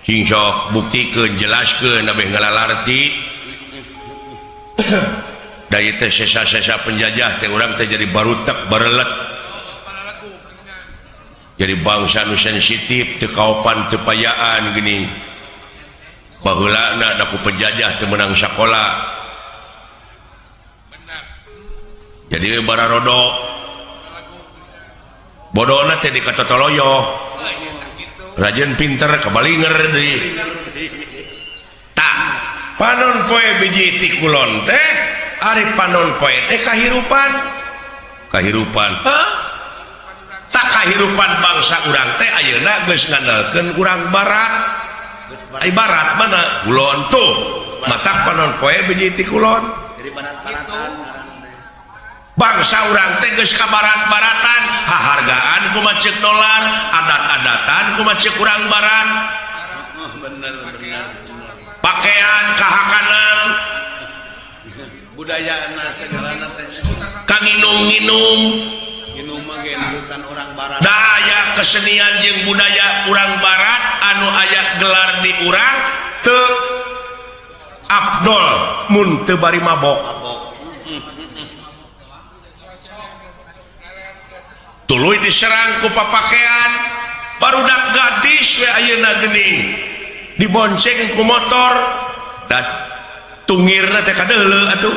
sing sok buktikeun jelaskeun abeh ngalalarti. Da ieu teh sesa-sesa penjajah teh urang teh jadi barutek barelet. Jadi bangsa nu sensitif teu kaopan teu payaan geuning. Baheulana da ku penjajah teu meunang sakola. Jadi bararodo bodona teh dikatotoloyo. Rajin pinter kabalinger deui. Tah, panon poe biji ti kulon teh ari panon poe teh kahirupan. Kahirupan. Hah? Tak kahirupan bangsa urang teh ayeuna geus ngandalkeun urang barat. Ai barat mana? Kulon tuh. Matak panon poe biji ti kulon. Jadi barat-baratan. Bangsa urang teh geus ka barat-baratan, hahargaan kumaha ceuk dolar, adat-adatan kumaha ceuk urang barat. Oh, bener bener. Pakaian kahakanan, budayana segalana teh. Kanginum-nginum, nginum mah ge nurutan orang barat. Da aya kesenian jeung budaya urang barat anu aya gelar di urang teu abdol mun teu bari mabok. Tuluy diserang ku papakean barudak gadis we ayeuna geuning dibonceng ku motor da tungirna teh kadeuleu atuh.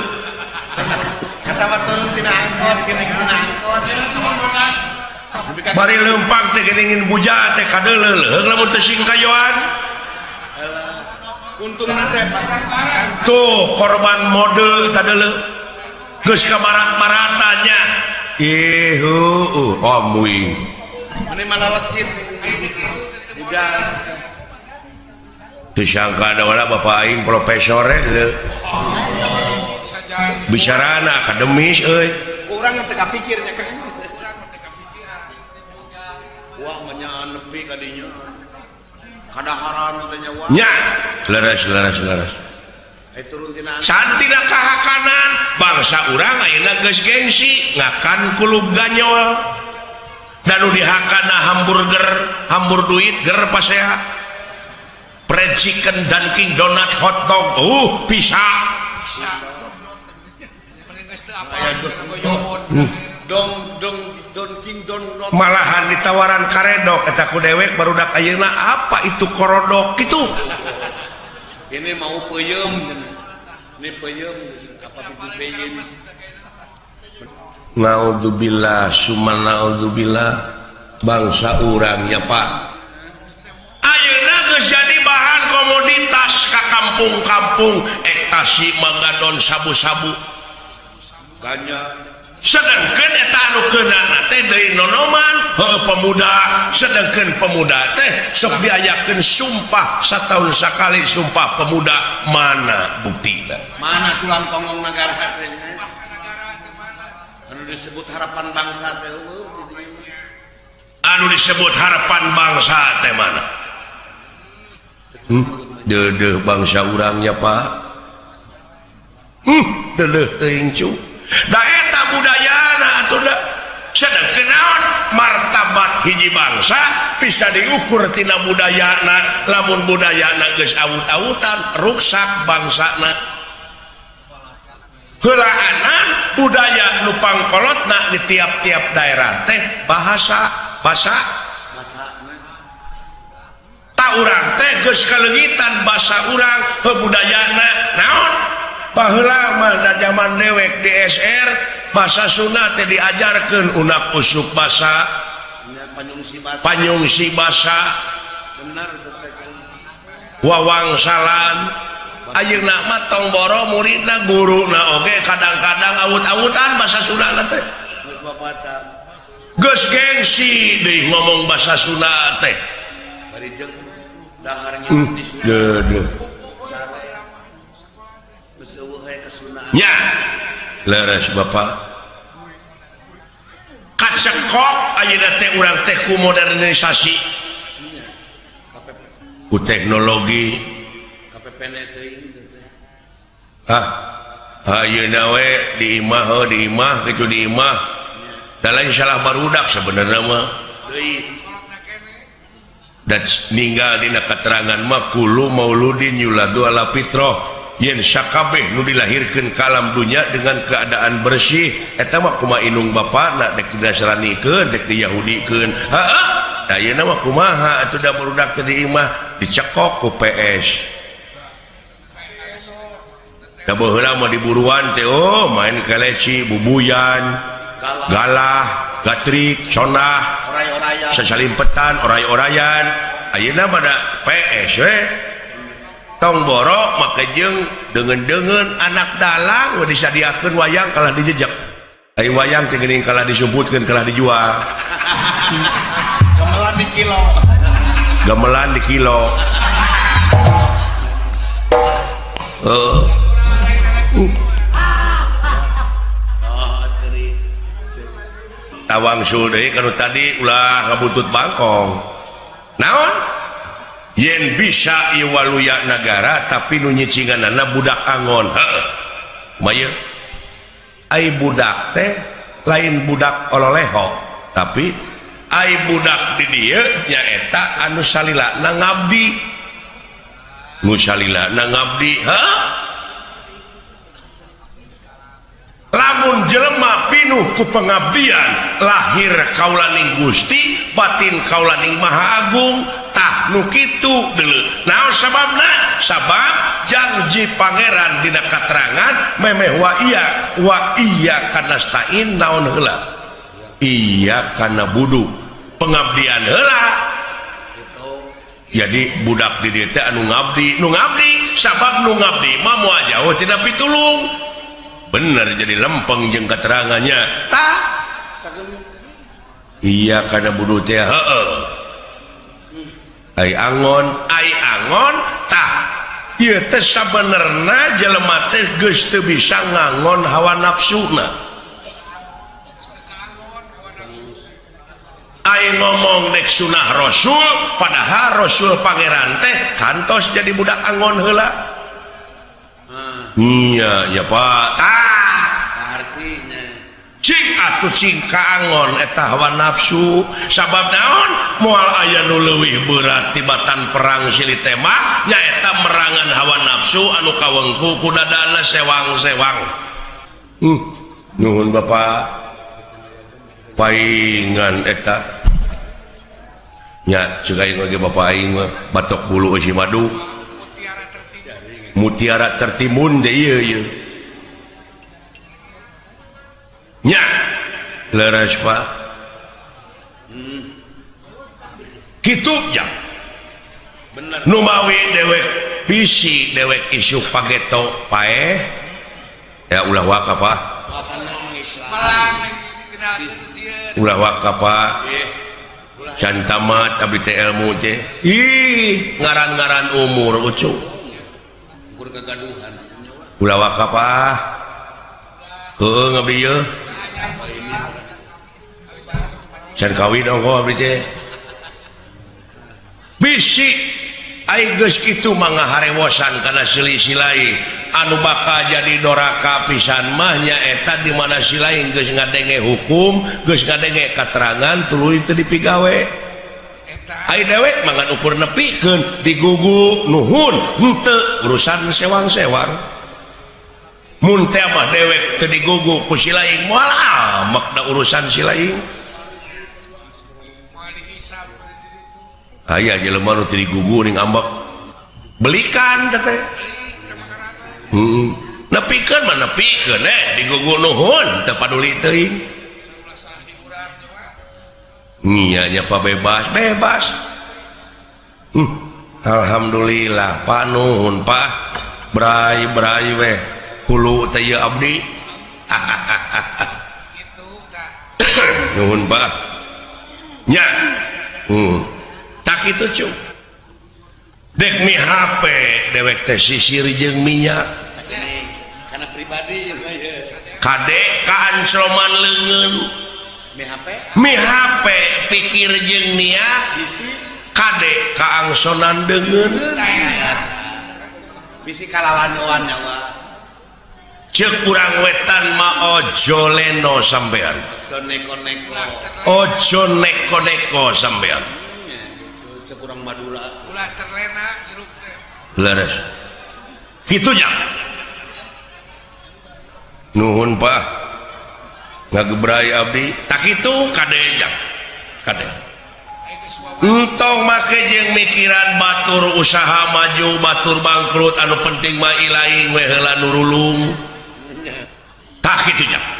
Kata mah turun tina angkot geuning tina angkot. Bari leumpang teh geuning buja teh kadeuleu leuheung lamun teu singkayoan. Untungna teh tuh korban mode tadeuleu geus ka barat-baratanya. Ih, amuing. Ini malah lesit. Hujan. Teu sangka da wala bapak aing profesor leuh. Bicarana akademis euy. Urang teu kapikirnya kan. Wah, mah nepi ka dinya. Kadaharan teh nya wah. Nya, leres leres leres. Cantina kahakanan bangsa urang ayeuna geus gengsi ngakan kulub ganyol dan nu dihakana hamburger hambur duit ger pasea fried chicken Dunkin Donat hotdog bisa malahan ditawaran karedok eta ku dewek barudak ayeuna apa itu korodok gitu. Ini mau peyem, ini peyem, apa itu peyem? Naudzubillah, summa naudzubillah, bangsa urangnya Pak. Ayeuna geus jadi bahan komoditas ka kampung-kampung, ektasi, magadon, sabu-sabu, ganja. Sedangkan eta anu keunana teh deui nonoman, heuh pemuda, sedangkan pemuda teh sok diayakeun sumpah satahun sakali sumpah pemuda, mana buktina? Mana tulang tonggong negara teh? Anu disebut harapan bangsa teh Anu disebut harapan bangsa teh mana? Deudeuh bangsa urangnya Pak. Deudeuh teuing cu. Da eta budayana atuh da. Sedengkeun naon martabat hiji bangsa bisa diukur tina budayana, lamun budayana geus awut-awutan ruksak bangsana. Heulaanan budaya nu pangkolotna di tiap-tiap daerah teh bahasa basa ta urang teh geus kaleungitan basa urang heuh budayana naon. Baheula mah da zaman dewek di SR bahasa Sunda teh diajarkeun unak usuk basa panyungsi basa wawangsalan. Ayeuna mah tong boro muridna guruna oge kadang-kadang awut-awutan bahasa Sunda teh. Geus gengsi deui ngomong bahasa Sunda teh. Deudeuh. Nya leres Bapak kacekok ayeuna teh urang teh ku modernisasi ku teknologi. Ah ayeuna we di imah heuh di imah kitu di imah da lain salah barudak sebenarnya mah. Dan ninggal dina keterangan mah kullu mauludin yuladu ala fitrah. Yen sakabeh nu dilahirkeun ka alam dunya dengan keadaan bersih eta mah kumaha indung bapana dek dinasranikeun dek diyahudikeun. Heeh, da ayeuna mah kumaha atuh da barudak teh di imah dicekok ku PS. Da baheula mah diburuan teh oh main keleci, bubuyan, galah, gatrik, sonah, oray-orayan, sasalimpetan, oray-orayan. Ayeuna mah da PS we. Tong borok make jeung deungeun-deungeun anak dalang we disadiakeun wayang kalah dijejek. Ai wayang teh geuning kalah disumputkeun kalah dijual. Gamelan di kilo. Gamelan di kilo. Heeh. Tawang sul deui kanu tadi ulah ngabuntut bangkong. Naon? Yen bisa ieu waluya nagara tapi nu nyicinganana budak angon. Heeh. Kumaha? Ai budak teh lain budak ololeho, tapi ai budak di dieu nyaeta anu salilana ngabdi. Nu salilana ngabdi, heuh. Lamun jelema pinuh ku pengabdian, lahir kaulaning Gusti, batin kaulaning Maha Agung, tah nu kitu deuleu. Naon sababna? Sabab janji pangeran dina katerangan memeh wa iya kanastain naon heula? Iya kana budu. Pengabdian heula. Jadi budak di dieu teh anu ngabdi, nu ngabdi sabab nu ngabdi mah moal jauh tina pitulung. Bener jadi lempeng jeung keterangannya. Tah. Iya kana budu teh heueuh. Ai angon tah. Ieu teh sabenerna jelema teh geus teu bisa ngangon hawa nafsuna. Ai ngomong dek sunah Rasul padahal Rasul pangeran teh kantos jadi budak angon heula. Iya, ya Pak. Tah. Artinya cing atuh cing kaangon eta hawa nafsu. Sabab naon? Moal aya nu leuwih berat tibatan perang silih tema nyaeta merangan hawa nafsu anu kawengku ku dadana sewang-sewang. Nuhun Bapak. Paingan eta. Nya ceuk aing oge Bapak aing mah batok bulu eusi madu. Mutiara tertimbun deh ieu ieu. Nya leres Pak. Kitu ja. Bener. Nu mawi dewek bisi dewek isu pageto paeh. Ya ulah waka Pak. Ulah waka Pak. Can tamat abdi teh ilmu teh. Ih, ngaran-ngaran umur ucu. Ulah waka Pak. Heueuh ngabdi ieu. Can kawin ongkoh abdi teh. Bisi ai geus kitu mah ngaharewosan kana selisih lain. Anu bakal jadi doraka pisan mah nyaeta di mana si lain geus ngadenge hukum, geus ngadenge katerangan tuluy teu dipigawe. Ai dewek mah ngan ukur nepikeun digugu nuhun henteu urusan sewang-sewang. Mun teh mah dewek teu digugu ku si lain moal amak da urusan si lain. Aya jelema nu teu digugu ning ambek belikan teh. Nepikeun mah nepikeun digugu nuhun teu paduli teuing. Nya nya pa bebas bebas. Alhamdulillah Pak nuhun Pak. Brai-brai weh hulu teh ieu abdi. Nuhun Pak. Nya. Tak kitu cu. Dek mi HP dewek teh sisir jeung minyak. Karena pribadi kade kaansloman leungeun. Mi HP? Mi HP pikir jeung niat bisi kade kaangsonan deungeun. Bisi kalalanyoan nyawa. Ceuk urang wetan mah ojo leno sampean. Ojo neko-neko. Ojo neko-neko sampean. Ceuk urang Madura. Ulah terlena hirup teh. Leres. Kitu nya. Nuhun Pak. Ngagebrai abdi. Tak kitu kade jang. Kade. Entong make jeung mikiran batur usaha maju, batur bangkrut, anu penting mah ilaing we heula nurulung. Tah kitu nya.